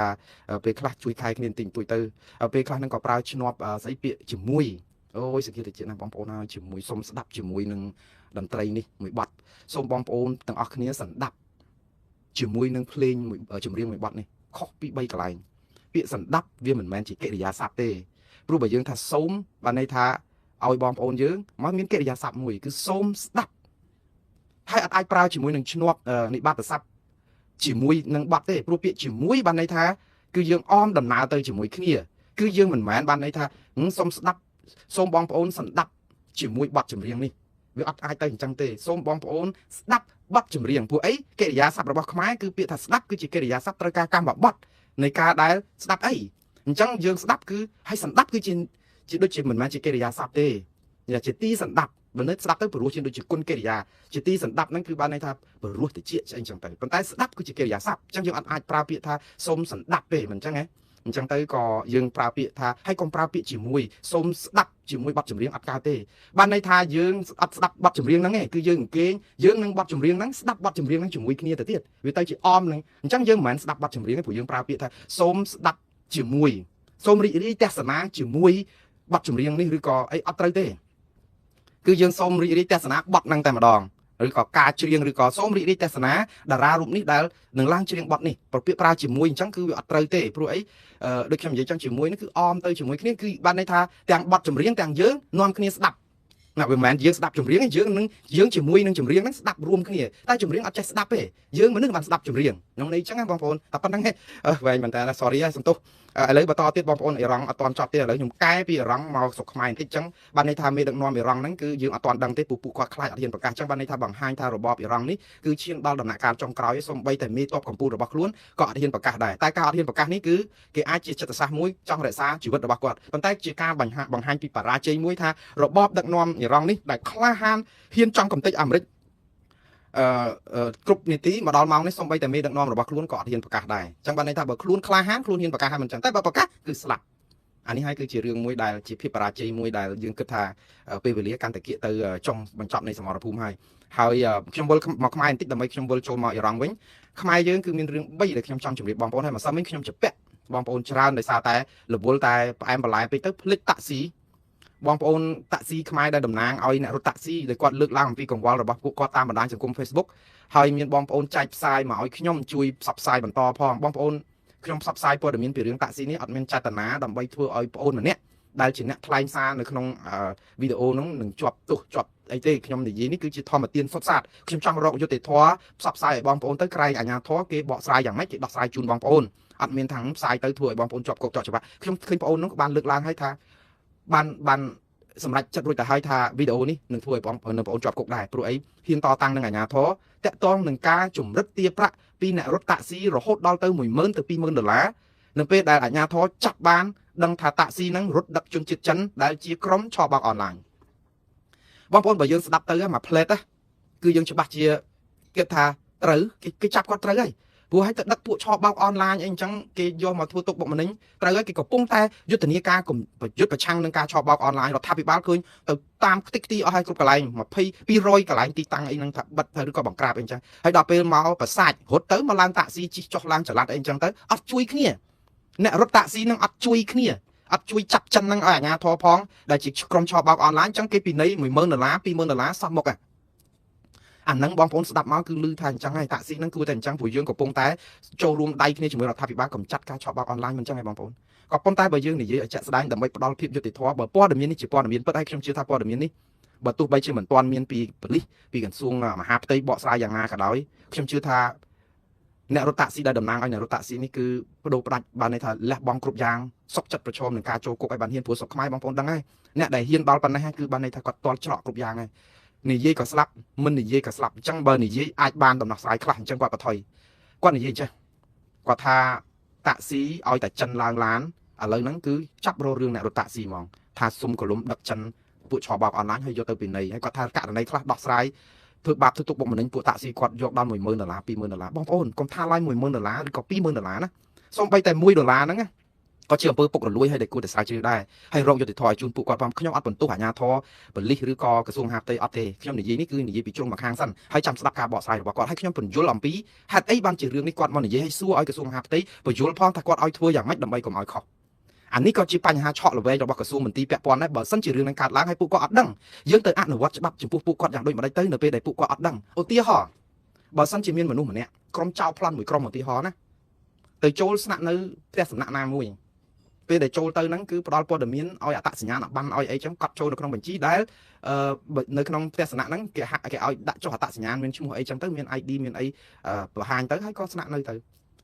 ាពេលខ្លះជួយខែគ្នាបន្តិចបន្តួចទៅពេលខ្លះនឹងក៏ប្រើឈ្នាប់ស្អីពាក្យជាមួយអូយសង្កេតតិចណាបងប្អូនហើយជាមួយសូមស្ដាប់ជាមួយនឹងតន្ត្រីនេះមួយបទសូមបងប្អូនទាំងអស់គ្នាស្ដាប់ជាមួយនឹងភ្លេងមួយចម្រៀងមួយបទនេះខុសពី3កន្លែងពាក្យសម្ដាប់វាមិនមែនជាកិរិយាសព្ទទេព្រោះបើយើងថាសូមបានន័យថាឲ្យបងប្អូនយើងមកមានកិរិយាសព្ទមួយគឺសូមស្ដាប់ហើយអត់អាចប្រើជាមួយនឹងឈ្នាប់និបាតសព្ទជាមួយនឹងបទទេព្រោះពាក្យជាមួយបានន័យថាគឺយើងអមដំណើរទៅជាមួយគ្នាគឺយើងមិនមែនបានន័យថាសូមស្ដាប់សូមបងប្អូនស្ដាប់ជាមួយបទចម្រៀងនេះវាអត់អាចទៅអញ្ចឹងទេសូមបងប្អូនស្ដាប់បទចម្រៀងពួកអីកិរិយាសព្ទរបស់ខ្មែរគឺពាក្យថាស្ដាប់គឺជាកិរិយាសព្ទត្រូវការកម្មបត្តិនៃការដែលស្ដាប់អីអញ្ចឹងយើងស្ដាប់គឺហើយស្ដាប់គឺជាដូចជាមិនមែនជាកិរិយាសព្ទទេជាទីស្ដាប់បើនៅស្ដាប់ទៅព្រោះជាដូចជាគុណកិរិយាជាទីស្ដាប់ហ្នឹងគឺបានន័យថាព្រោះតិចអីចឹងទៅប៉ុន្តែស្ដាប់គឺជាកិរិយាសព្ទអញ្ចឹងយើងអត់អាចប្រើពាក្យថាសូមស្ដាប់ទេមិនអញ្ចឹងហ៎ អញ្ចឹងទៅក៏យើងប្រើពាក្យថាហើយកុំប្រើពាក្យជាមួយសូមស្ដាប់ជាមួយបទចម្រៀងអត់កើតទេបានន័យថាយើងអត់ស្ដាប់បទចម្រៀងហ្នឹងទេគឺយើងអង្គេងយើងនឹងបទចម្រៀងហ្នឹងស្ដាប់បទចម្រៀងហ្នឹងជាមួយគ្នាទៅទៀតវាទៅជាអមហ្នឹងអញ្ចឹងយើងមិនមែនស្ដាប់បទចម្រៀងទេព្រោះយើងប្រើពាក្យថាសូមស្ដាប់ជាមួយសូមរីករាយទស្សនាជាមួយបទចម្រៀងនេះឬក៏អីអត់ត្រូវទេគឺយើងសូមរីករាយទស្សនាបទហ្នឹងតែម្ដងឬក៏ការច្រៀងឬក៏សូមរីករាយទស្សនាតារារូបនេះដែលនឹងឡើងច្រៀងបទនេះប្រពាក្យប្រើជាមួយអញ្ចឹងគឺវាអត់ត្រូវទេព្រោះអីដូចខ្ញុំនិយាយចឹងជាមួយនេះគឺអមទៅជាមួយគ្នាគឺបានន័យថាទាំងបទចម្រៀងទាំងយើងនាំគ្នាស្ដាប់ណាវាមិនមែនយើងស្ដាប់ចម្រៀងទេយើងនឹងយើងជាមួយនឹងចម្រៀងហ្នឹងស្ដាប់រួមគ្នាតែចម្រៀងអត់ចេះស្ដាប់ទេយើងមនុស្សបានស្ដាប់ចម្រៀងក្នុងន័យចឹងណាបងប្អូនតែប៉ុណ្្នឹងទេវែងមែនតើ sorry ហើយសន្ទុះឥឡូវបន្តទៀតបងប្អូនអ៊ីរ៉ង់អត់ទាន់ចប់ទេឥឡូវខ្ញុំកែពីអ៊ីរ៉ង់មកស្រុកខ្មែរបន្តិចចឹងបានន័យថាមេដឹកនាំអ៊ីរ៉ង់ហ្នឹងគឺយើងអត់ទាន់ដឹងទេពួកពួកគាត់ខ្លាចអត់ហ៊ានប្រកាសចឹងបានន័យថាបង្ហាញថារបបអ៊ីរ៉ង់នេះគឺឈានដល់ដំណាក់កាលចុងក្រោយសូម្បីតែមេតបកម្ពុជារបស់ខ្លួនក៏អត់ហ៊ានប្រកាសដែរតែការអត់ហ៊ានប្រកាសនេះគឺគេអាចជាចិត្តសាស្ត្រមួយចង់រក្សាជីវិតរបស់គាត់ប៉ុន្តែជាការបង្ហាញពីបរាជ័យមួយថារបបដឹកនាំអ៊ីរ៉ង់នេះដែលក្លាហានហ៊ានចង់កំទេចអាមេរិកអឺគ្រប់នីតិមកដល់ម៉ោងនេះសូម្បីតែមេដឹកនាំរបស់ខ្លួនក៏អត់ហ៊ានប្រកាសដែរអញ្ចឹងបានន័យថាបើខ្លួនក្លាហានខ្លួនហ៊ានប្រកាសហើយមិនអញ្ចឹងតែបើប្រកាសគឺស្លាប់អានេះហើយគឺជារឿងមួយដែលជាភាពបរាជ័យមួយដែលយើងគិតថាពេលវេលាកាន់តែគៀកទៅចុងបញ្ចប់នៃសមរភូមិហើយហើយខ្ញុំវិលមកខ្មែរបន្តិចដើម្បីខ្ញុំវិលចូលមកអ៊ីរ៉ង់វិញខ្មែរយើងគឺមានរឿង3ដែលខ្ញុំចង់ជម្រាបបងប្អូនហើយម្សិលមិញខ្ញុំជពាក់បងប្អូនច្រើនដោយសារតែរវល់តែផ្អែមបន្លែពេកទៅភ្លេចតាក់ស៊ីបងប្អូនតាក់ស៊ីខ្មែរដែលតំណាងឲ្យអ្នករត់តាក់ស៊ីដែលគាត់លើកឡើងអំពីកង្វល់របស់ពួកគាត់តាមបណ្ដាញសង្គម Facebook ហើយមានបងប្អូនចែកផ្សាយមកឲ្យខ្ញុំជួយផ្សព្វផ្សាយបន្តផងបងប្អូនខ្ញុំផ្សព្វផ្សាយព័ត៌មានពីរឿងតាក់ស៊ីនេះអត់មានចេតនាដើម្បីធ្វើឲ្យប្អូនម្នាក់ដែលជាអ្នកថ្លែងសារនៅក្នុងវីដេអូនោះនឹងជាប់ទោសជាប់អីទេខ្ញុំនិយាយនេះគឺជាធម្មទានសុទ្ធសាធខ្ញុំចង់រកយុត្តិធម៌ផ្សព្វផ្សាយឲ្យបងប្អូនទៅក្រែងអាជ្ញាធរគេបកស្រាយយ៉ាងម៉េចគេដោះស្រាយជូនបងប្អូនអត់មានថាផ្សាយទៅធ្វើឲ្យបងប្អូនជាប់គុកជាប់ច្បាប់ខ្ញុំឃើញប្អូននោះក៏បានលើកឡើងឲ្យថាបានសម្រាប់ចិត្តរួចទៅហើយថាវីដេអូនេះនឹងធ្វើឲ្យបងប្អូនជាប់គុកដែរព្រោះអីហ៊ានតតាំងនឹងអាជ្ញាធរតាក់ទងនឹងការជំរិតទារប្រាក់ពីអ្នករត់តាក់ស៊ីរហូតដល់ទៅ10000ទៅ20000ដុល្លារនៅពេលដែលអាជ្ញាធរចាប់បានដឹងថាតាក់ស៊ីហ្នឹងរត់ដឹកជនជាតិចិនដែលជាក្រុមឆបោកអនឡាញបងប្អូនបើយើងស្ដាប់ទៅមួយផ្លែតគឺយើងច្បាស់ជាគិតថាត្រូវគេចាប់គាត់ត្រូវហើយព្រោះឲ្យទៅដឹកពួកឆបោកអនឡាញអីអញ្ចឹងគេយកមកធ្វើទុកបុកម្នេញត្រូវហើយគេកំពុងតែយុទ្ធនាការយុទ្ធប្រឆាំងនឹងការឆបោកអនឡាញរដ្ឋាភិបាលឃើញទៅតាមខ្ទេចខ្ទីអស់ហើយគ្រប់កន្លែង20 200កន្លែងទីតាំងអីហ្នឹងថាបិទទៅឬក៏បង្ក្រាបអីអញ្ចឹងហើយដល់ពេលមកប្រសាចរត់ទៅមកឡើងតាក់ស៊ីជិះចុះឡើងចល័តអីអញ្ចឹងទៅអត់ជួយគ្នាអ្នករត់តាក់ស៊ីហ្នឹងអត់ជួយគ្នាអត់ជួយចាប់ចិនហ្នឹងឲ្យអាជ្ញាធរផងដែលជាក្រុមឆបោកអនឡាញអញ្ចឹងគេពិន័យ10000ដុល្លារ20000ដុល្លារសោះមុខអាហ្នឹងបងប្អូនស្ដាប់មកគឺឮថាអញ្ចឹងហើយតាក់ស៊ីហ្នឹងគួរតែអញ្ចឹងព្រោះយើងកំពុងតែចូលរួមដៃគ្នាជាមួយរដ្ឋាភិបាលកម្ចាត់ការឆបោកអនឡាញមិនអញ្ចឹងហ៎បងប្អូនក៏ប៉ុន្តែបើយើងនិយាយឲ្យជាក់ស្ដែងដើម្បីផ្ដល់ភាពយុត្តិធម៌បើព័ត៌មាននេះជាព័ត៌មានពិតហើយខ្ញុំជឿថាព័ត៌មាននេះបើទោះបីជាមិនទាន់មានពីប៉ូលីសពីក្រសួងមហាផ្ទៃបកស្រាយយ៉ាងណាក៏ដោយខ្ញុំជឿថាអ្នករត់តាក់ស៊ីដែលតំណាងឲ្យអ្នករត់តាក់ស៊ីនេះគឺបដូរផ្ដាច់បានន័យថាលះបង់គ្រប់យ៉ាងសុកចិត្តប្រឈមនឹងការចូលគុកឲ្យបានហ៊ានព្រោះស្រុកខ្មែរបងប្អូនដឹងហើយអ្នកដែលហ៊ានដល់ប៉ុណ្ណេះគឺបានន័យថាគាត់ទាល់ច្រកគ្រប់យ៉ាងហើយនិយាយក៏ស្លាប់មិននិយាយក៏ស្លាប់អញ្ចឹងបើនិយាយអាចបានដំណោះស្រាយខ្លះអញ្ចឹងគាត់បថុយគាត់និយាយចេះគាត់ថាតាក់ស៊ីឲ្យតែចិនឡើងឡានឥឡូវហ្នឹងគឺចាប់រករឿងអ្នករត់តាក់ស៊ីហ្មងថាសុំកលុំដឹកចិនពួកឆបោកអនឡាញហើយយកទៅពិន័យហើយគាត់ថាករណីខ្លះដោះស្រាយធ្វើបាបធ្វើទុកបុកម្នេញពួកតាក់ស៊ីគាត់យកដល់10000ដុល្លារ20000ដុល្លារបងប្អូនកុំថាឡើយ10000ដុល្លារឬក៏20000ដុល្លារណាសូម្បីតែ1ដុល្លារហ្នឹងណាក៏ជាអំពើពុករលួយហើយដែលគួរតែស្រាវជ្រាវដែរហើយរកយុត្តិធម៌ឲ្យជូនពួកគាត់ផងខ្ញុំអត់បន្ទោសអាជ្ញាធរបលិសឬក៏ក្រសួងមហាផ្ទៃអត់ទេខ្ញុំនិយាយនេះគឺនិយាយពីជ្រុងម្ខាងសិនហើយចាំស្ដាប់ការបកស្រាយរបស់គាត់ហើយខ្ញុំពន្យល់អំពីហេតុអីបានជារឿងនេះគាត់មកនិយាយឲ្យសួរឲ្យក្រសួងមហាផ្ទៃពន្យល់ផងថាគាត់ឲ្យធ្វើយ៉ាងម៉េចដើម្បីកុំឲ្យខុសអានេះក៏ជាបញ្ហាឆក់ល្វែងរបស់ក្រសួងមន្ទីរពាក់ព័ន្ធដែរបើសិនជារឿងនឹងកើតឡើងហើយពួកគាត់អត់ដឹងយើងទៅអនុវត្តច្បាប់ចំពោះពួកគាត់យ៉ាងដូចម្តេចទៅនៅពេលដែលពួកគាត់អត់ដឹងឧទាហរណ៍បើសិនជាមានមនុស្សម្នាក់ក្រុមចោរប្លន់មួយក្រុមឧទាហរណ៍ណាទៅចូលស្នាក់នៅផ្ទះសំណាក់ណាមួយពេលដែលចូលទៅហ្នឹងគឺផ្ដល់ព័ត៌មានឲ្យអត្តសញ្ញាណប័ណ្ណឲ្យអីចឹងកត់ចូលនៅក្នុងបញ្ជីដែលនៅក្នុងផ្ទះសំណាក់ហ្នឹងគេហាក់គេឲ្យដាក់ចុះអត្តសញ្ញាណមានឈ្មោះអីចឹងទៅមាន ID មានអីបង្ហាញទៅហើយក៏ស្នាក់នៅទៅ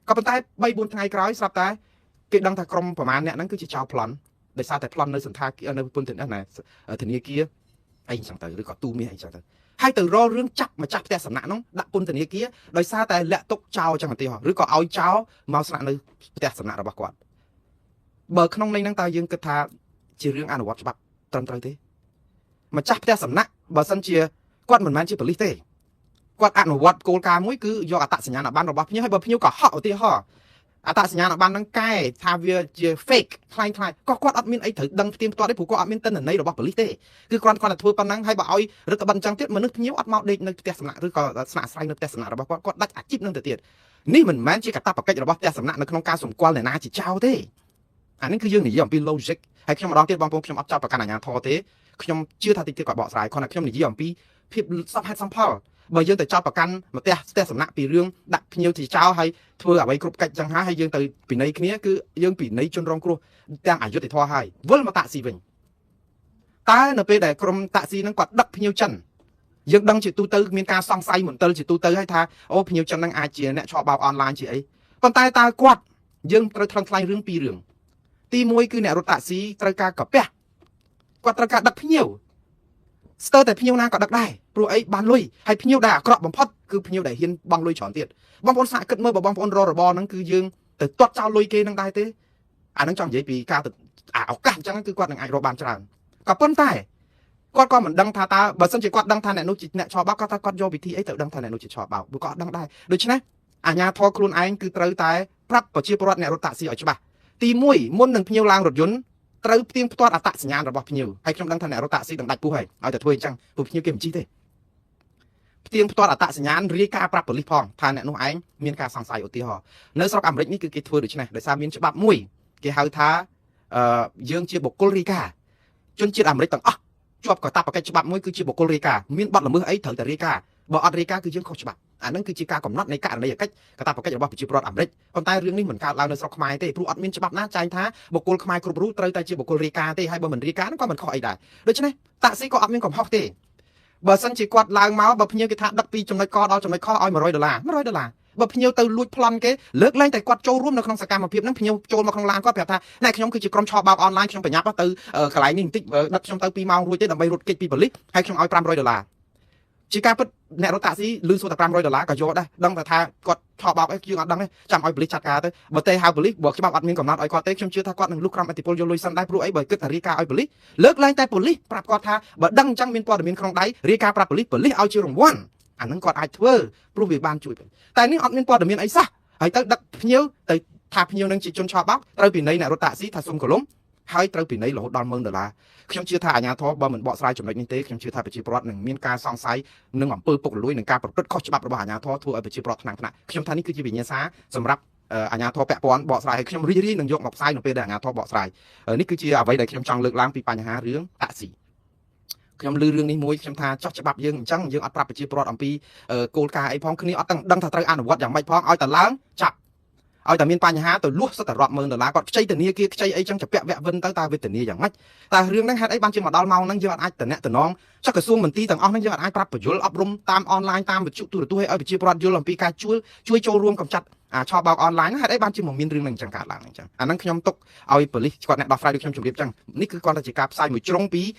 ក៏ប៉ុន្តែ3 4ថ្ងៃក្រោយស្រាប់តែគេដឹងថាក្រុមប្រមាណអ្នកហ្នឹងគឺជាចោរប្លន់ដោយសារតែប្លន់នៅសន្តាគារនៅពន្ធនាធនាគារអីចឹងទៅឬក៏ទូមាសអីចឹងទៅហើយទៅរករឿងចាប់ម្ចាស់ផ្ទះសំណាក់ហ្នឹងដាក់ពន្ធនាគារដោយសារតែលាក់ទុកចោលចឹងឧទាហរណ៍ឬក៏ឲ្យចោលមកស្នាក់នៅផ្ទះសំណាក់របស់គាត់បើក្នុងន័យហ្នឹងតើយើងគិតថាជារឿងអនុវត្តច្បាប់ត្រឹមត្រូវទេម្ចាស់ផ្ទះសំណាក់បើសិនជាគាត់មិនមែនជាប៉ូលីសទេគាត់អនុវត្តគោលការណ៍មួយគឺយកអត្តសញ្ញាណប័ណ្ណរបស់ភ្ញៀវហើយបើភ្ញៀវក៏ហក់ឧទាហរណ៍ អត្តសញ្ញាណប័ណ្ណហ្នឹងកែថាវាជា fake ក្លែងក្លាយក៏គាត់អត់មានអីត្រូវដឹងផ្ទៀងផ្ទាត់ទេព្រោះគាត់អត់មានទិន្នន័យរបស់ប៉ូលីសទេគឺគ្រាន់គ្រាន់តែធ្វើប៉ុណ្ណឹងហើយបើឲ្យរដ្ឋបិទអញ្ចឹងទៀតមនុស្សភ្ញៀវអត់មកដេកនៅផ្ទះសំណាក់ឬក៏ស្នាក់អាស្រ័យនៅផ្ទះសំណាក់របស់គាត់គាត់ដាច់អាជីពនឹងទៅទៀតនេះមិនមែនជាកាតព្វកិច្ចរបស់ផ្ទះសំណាក់នៅក្នុងការសម្គាល់អ្នកណាជាចោរទេអានេះគឺយើងនិយាយអំពី logic ហើយខ្ញុំម្ដងទៀតបងប្អូនខ្ញុំអត់ចោទប្រកាន់អាជ្ញាធរទេខ្ញុំជឿថាតិចទៀតគាត់បកស្រាយគ្រាន់តែខ្ញុំនិយាយអំពីភាពសមហេតុសមផលបើយើងទៅចោទប្រកាន់ម្ទះផ្ទះសំណាក់ពីរឿងដាក់ភ្ញៀវជាចោរហើយធ្វើអ្វីគ្រប់កិច្ចចឹងហើយហើយយើងទៅពិន័យគ្នាគឺយើងពិន័យជនរងគ្រោះទាំងអយុត្តិធម៌ហើយវិលមកតាក់ស៊ីវិញតើនៅពេលដែលក្រុមតាក់ស៊ីហ្នឹងគាត់ដឹកភ្ញៀវចិនយើងដឹងជាទូទៅមានការសង្ស័យមន្ទិលជាទូទៅហើយថាអូភ្ញៀវចិនហ្នឹងអាចជាអ្នកឆបោកអនឡាញជាអីប៉ុន្តែតើគាត់យើងត្រូវថ្លឹងថ្លែងរឿងពីររឿងទី1គឺអ្នករត់តាក់ស៊ីត្រូវការកាពះគាត់ត្រូវការដឹកភ្ញៀវស្ទើរតែភ្ញៀវណាក៏ដឹកដែរព្រោះអីបានលុយហើយភ្ញៀវដែលអាក្រក់បំផុតគឺភ្ញៀវដែលហ៊ានបង់លុយច្រើនទៀតបងប្អូនសាកគិតមើលបើបងប្អូនរករបរហ្នឹងគឺយើងទៅទាត់ចោលលុយគេនឹងដែរទេអាហ្នឹងចង់និយាយពីការទៅអាឱកាសអញ្ចឹងគឺគាត់នឹងអាចរកបានច្រើនក៏ប៉ុន្តែគាត់ក៏មិនដឹងថាតើបើសិនជាគាត់ដឹងថាអ្នកនោះជាអ្នកឆបោកគាត់ថាគាត់យកវិធីអីទៅដឹងថាអ្នកនោះជាឆបោកព្រោះគាត់អត់ដឹងដែរដូច្នេះអាជ្ញាធរខ្លួនឯងគឺត្រូវតែប្រាប់ប្រជាពលរដ្ឋអ្នករត់តាក់ស៊ីឲ្យច្បាស់ទី1មុននឹងភ្ញៀវឡើងរថយន្តត្រូវផ្ទៀងផ្ទាត់អត្តសញ្ញាណរបស់ភ្ញៀវហើយខ្ញុំដឹងថាអ្នករត់តាក់ស៊ីនឹងដាច់ពោះហើយឲ្យតែធ្វើអញ្ចឹងព្រោះភ្ញៀវគេមិនជិះទេផ្ទៀងផ្ទាត់អត្តសញ្ញាណរាយការណ៍ប្រាប់ប៉ូលីសផងថាអ្នកនោះឯងមានការសង្ស័យឧទាហរណ៍នៅស្រុកអាមេរិកនេះគឺគេធ្វើដូច្នេះដោយសារមានច្បាប់មួយគេហៅថាអឺយើងជាបុគ្គលរាយការណ៍ជនជាតិអាមេរិកទាំងអស់ជាប់កាតព្វកិច្ចច្បាប់មួយគឺជាបុគ្គលរាយការណ៍មានបទល្មើសអីត្រូវតែរាយការណ៍បើអត់រាយការណ៍គឺយើងខុសច្បាប់អាហ្នឹងគឺជាការកំណត់នៃករណីយកិច្ចកាតព្វកិច្ចរបស់ប្រជាពលរដ្ឋអាមេរិកប៉ុន្តែរឿងនេះមិនកើតឡើងនៅស្រុកខ្មែរទេព្រោះអត់មានច្បាប់ណាចែងថាបុគ្គលខ្មែរគ្រប់រូបត្រូវតែជាបុគ្គលរាយការណ៍ទេហើយបើមិនរាយការណ៍ហ្នឹងក៏មិនខុសអីដែរដូច្នេះតាក់ស៊ីក៏អត់មានកំហុសទេបើសិនជាគាត់ឡើងមកបើភ្ញៀវគេថាដឹកពីចំណុចកដល់ចំណុចខឲ្យ100ដុល្លារ100ដុល្លារបើភ្ញៀវទៅលួចប្លន់គេលើកលែងតែគាត់ចូលរួមនៅក្នុងសកម្មភាពហ្នឹងភ្ញៀវចូលមកក្នុងឡានគាត់ប្រាប់ថាណែខ្ញុំគឺជាក្រុមឆបោកអនឡាញខ្ញុំប្រញាប់ទៅកន្លែងនេះបន្តិចដឹកខ្ញុំទៅ2ម៉ោងរួចទេដើម្បីរត់គេចពីប៉ូលីសហើយខ្ញុំឲ្យ500ដុល្លារជាការពិតអ្នករត់តាក់ស៊ីលឺសួរតែ500ដុល្លារក៏យកដែរដឹងតែថាគាត់ឆបោកអីយើងអត់ដឹងទេចាំឲ្យប៉ូលីសចាត់ការទៅបើទេហៅប៉ូលីសបើច្បាប់អត់មានកំណត់ឲ្យគាត់ទេខ្ញុំជឿថាគាត់នឹងលុះក្រោមឥទ្ធិពលយកលុយសិនដែរព្រោះអីបើគិតថារាយការណ៍ឲ្យប៉ូលីសលើកលែងតែប៉ូលីសប្រាប់គាត់ថាបើដឹងអញ្ចឹងមានព័ត៌មានក្នុងដៃរាយការណ៍ប្រាប់ប៉ូលីសប៉ូលីសឲ្យជារង្វាន់អាហ្នឹងគាត់អាចធ្វើព្រោះវាបានជួយតែនេះអត់មានព័ត៌មានអីសោះហើយទៅដឹកភ្ញៀវទៅថាភ្ញៀវនឹងជាជនឆបោកត្រូវពិន័យអ្នករត់តាក់ស៊ីថាសុំកលុំហើយត្រូវពិន័យរហូតដល់10000ដុល្លារខ្ញុំជឿថាអាជ្ញាធរបើមិនបកស្រាយចំណុចនេះទេខ្ញុំជឿថាប្រជាពលរដ្ឋនឹងមានការសង្ស័យនឹងអំពើពុករលួយនឹងការប្រព្រឹត្តខុសច្បាប់របស់អាជ្ញាធរធ្វើឲ្យប្រជាពលរដ្ឋថ្នាំងថ្នាក់ខ្ញុំថានេះគឺជាវិញ្ញាសាសម្រាប់អាជ្ញាធរពាក់ព័ន្ធបកស្រាយហើយខ្ញុំរីករាយនឹងយកមកផ្សាយនៅពេលដែលអាជ្ញាធរបកស្រាយនេះគឺជាអ្វីដែលខ្ញុំចង់លើកឡើងពីបញ្ហារឿងតាក់ស៊ីខ្ញុំឮរឿងនេះមួយខ្ញុំថាចោះច្បាប់យើងអញ្ចឹងយើងអត់ប្រាប់ប្រជាពលរដ្ឋអំពីគោលការណ៍អីផងគ្នាអត់ដឹងថាត្រូវអនុវត្តយ៉ាងម៉េចផងឲ្យតែឡើងចាប់ឲ្យតែមានបញ្ហាទៅលួសសុទ្ធតែរាប់ម៉ឺនដុល្លារគាត់ខ្ចីធនាគារខ្ចីអីចឹងจะពាក់វគ្គវិនទៅតើវេទនាយ៉ាងម៉េចតើរឿងហ្នឹងហេតុអីបានជាមកដល់ម៉ោងហ្នឹងយើងអត់អាចតំណតំណងចុះក្រសួងមន្ទីរទាំងអស់ហ្នឹងយើងអត់អាចប្រាប់ពយល់អប់រំតាមអនឡាញតាមវិទ្យុទូរទស្សន៍ឲ្យប្រជាពលរដ្ឋយល់អំពីការជួយជួយចូលរួមកម្ចាត់អាឆបោកអនឡាញហេតុអីបានជាមកមានរឿងហ្នឹងអញ្ចឹងកើតឡើងអញ្ចឹងអាហ្នឹងខ្ញុំទុកឲ្យប៉ូលីសគាត់អ្នកដោះស្រាយដូចខ្ញុំជម្រាបអញ្ចឹងនេះគឺគាត់តែជាការផ្សាយមួយជ្រុងពី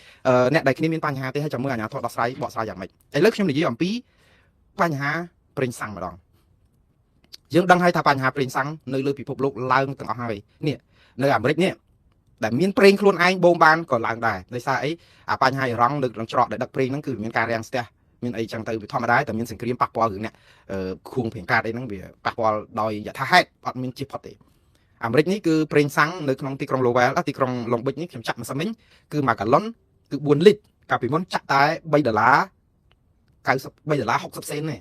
អ្នកដែលគ្នាមានបញ្ហាទេហើយចាំមើលអាជ្ញាធរដោះស្រាយបកស្រាយយ៉ាងម៉េចឥឡូវខ្ញុំនិយាយអំពីបញ្ហាប្រេងសាំងម្ដងយើងដឹងហើយថាបញ្ហាប្រេងសាំងនៅលើពិភពលោកឡើងទាំងអស់ហើយនេះនៅអាមេរិកនេះដែលមានប្រេងខ្លួនឯងបូមបានក៏ឡើងដែរដោយសារអីអាបញ្ហាអ៊ីរ៉ង់នៅក្នុងច្រកដែលដឹកប្រេងហ្នឹងគឺមានការរាំងស្ទះមានអីចឹងទៅវាធម្មតាតែមានសង្គ្រាមប៉ះពាល់រឿងអ្នកខួងព្រៀងកាតអីហ្នឹងវាប៉ះពាល់ដោយយថាហេតុអត់មានជិះផុតទេអាមេរិកនេះគឺប្រេងសាំងនៅក្នុងទីក្រុង Lowell ទីក្រុង Long Beach នេះខ្ញុំចាក់ម្សិលមិញគឺ1ហ្គាឡុនគឺ4លីត្រកាលពីមុនចាក់តែ3ដុល្លារ93ដុល្លារ60សេនទ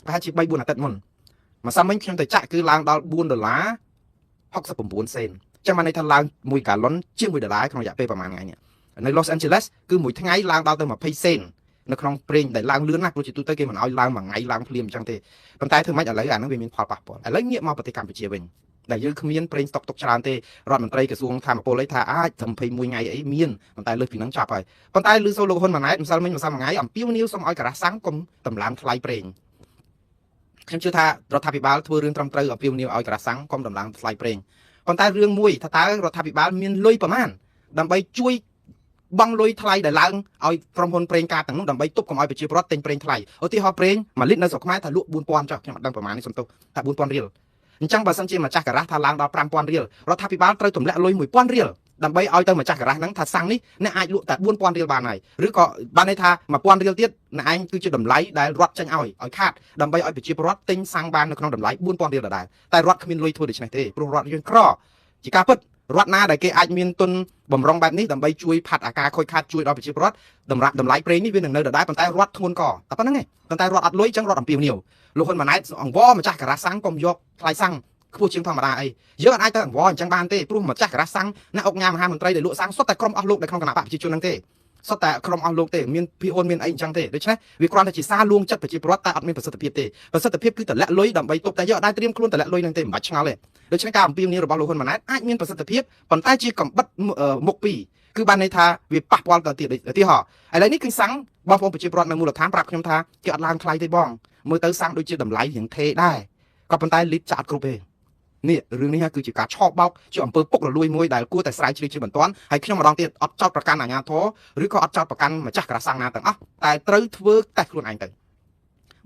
េប្រហែលជា3 4អាទិត្យមុនម្សិលមិញខ្ញុំទៅចាក់គឺឡើងដល់4ដុល្លារ69សេនចាំបានន័យថាឡើង1ហ្គាឡុនជាង1ដុល្លារក្នុងរយៈពេលប្រហែលថ្ងៃនេះនៅ Los Angeles គឺមួយថ្ងៃឡើងដល់ទៅ20សេននៅក្នុងប្រេងដែលឡើងលឿនណាស់ព្រោះជាទូទៅគេមិនឲ្យឡើងមួយថ្ងៃឡើងភ្លាមអញ្ចឹងទេប៉ុន្តែធ្វើម៉េចឥឡូវអាហ្នឹងវាមានផលប៉ះពាល់ឥឡូវងាកមកប្រទេសកម្ពុជាវិញដែលយើងគ្មានប្រេងស្តុកទុកច្រើនទេរដ្ឋមន្ត្រីក្រសួងធម្មពលអីថាអាចត្រឹម21ថ្ងៃអីមានប៉ុន្តែលើសពីហ្នឹងចប់ហើយប៉ុន្តែឮសូរលោកហ៊ុនម៉ាណែតម្សិលមិញម្សិលមួយថ្ងៃអំពាវនាវសូមឲ្យការ៉ាសាំងកុំតម្លើងថ្លៃប្រេងខ្ញុំជឿថារដ្ឋាភិបាលធ្វើរឿងត្រឹមត្រូវអំពាវនាវឲ្យការ៉ាសាំងកុំតម្លើងថ្លៃប្រេងប៉ុន្តែរឿងមួយថាតើរដ្ឋាភិបាលមានលុយប្រមាណដើម្បីជួយបង់លុយថ្លៃដែលឡើងឲ្យក្រុមហ៊ុនប្រេងកាតទាំងនោះដើម្បីទប់កុំឲ្យប្រជាពលរដ្ឋទិញប្រេងថ្លៃឧទាហរណ៍ប្រេង1លីត្រនៅស្រុកខ្មែរថាលក់4000ចុះខ្ញុំអត់ដឹងប្រមាណនេះសុំទោសថា4000រៀលអញ្ចឹងបើសិនជាម្ចាស់ការ៉ាស់ថាឡើងដល់5000រៀលរដ្ឋាភិបាលត្រូវទម្លាក់លុយ1000រៀល ដើម្បីឲ្យទៅម្ចាស់ការ៉ាស់ហ្នឹងថាសាំងនេះអ្នកអាចលក់តែ4000រៀលបានហើយឬក៏បានន័យថា1000រៀលទៀតអ្នកឯងគឺជាតម្លៃដែលរដ្ឋចេញឲ្យខាតដើម្បីឲ្យប្រជាពលរដ្ឋទិញសាំងបាននៅក្នុងតម្លៃ4000រៀលដដែលតែរដ្ឋគ្មានលុយធ្វើដូច្នេះទេព្រោះរដ្ឋយើងក្រជាការពិតរដ្ឋណាដែលគេអាចមានទុនបំរុងបែបនេះដើម្បីជួយផាត់អាការខូចខាតជួយដល់ប្រជាពលរដ្ឋតម្រាប់តម្លៃប្រេងនេះវានឹងនៅដដែលប៉ុន្តែរដ្ឋធ្ងន់កតែប៉ុណ្្នឹងឯងប៉ុន្តែរដ្ឋអត់លុយអញ្ចឹងរដ្ឋអំពាវនាវលោកហ៊ុនម៉ាណែតអង្វរម្ចាស់ការ៉ាស់សាំងកុំយកថ្លៃសាំងខ្ពស់ជាងធម្មតាអីយើងអាចទៅអង្វរអញ្ចឹងបានទេព្រោះម្ចាស់ការ៉ាស់សាំងអ្នកអុកញ៉ាមហាមន្ត្រីដែលលក់សាំងសុទ្ធតែក្រុមអស់លោកនៅក្នុងគណៈបកប្រជាជនហ្នឹងទេសុទ្ធតែក្រុមអស់លោកទេមានភីអូនមានអីអញ្ចឹងទេដូច្នេះវាគ្រាន់តែជាសារលួងចិត្តប្រជាពលរដ្ឋតែអត់មានប្រសិទ្ធភាពទេប្រសិទ្ធភាពគឺតម្លាក់លុយដើម្បីទប់តែយើងអត់ได้ត្រៀមខ្លួនតម្លាក់លុយហ្នឹងទេមិនបាច់ឆ្ងល់ទេដូច្នេះការអំពាវនាវរបស់លោកហ៊ុនម៉ាណែតអាចមានប្រសិទ្ធភាពប៉ុន្តែជាកំបិតមុខពីរគឺបានន័យថាវាប៉ះពាល់ទៅទៀតឧទាហរណ៍ឥឡូវនេះគឺសាំងបងប្អូនប្រជាពលរដ្ឋនៅមូលដ្ឋានប្រាប់ខ្ញុំថាគេអត់ឡើងថ្លៃទេបងមើលទៅសាំងដូចជាតម្លៃរៀងថេដែរក៏ប៉ុន្តែលីត្រចាក់អត់គ្រប់ទេនេះរឿងនេះគឺជាការឆោបបោកជាអំពើពុករលួយមួយដែលគួរតែស្រាវជ្រាវជាបន្ទាន់ហើយខ្ញុំម្ដងទៀតអត់ចោទប្រកាន់អាជ្ញាធរឬក៏អត់ចោទប្រកាន់ម្ចាស់ក្រាសាំងណាទាំងអស់តែត្រូវធ្វើតេស្តខ្លួនឯងទ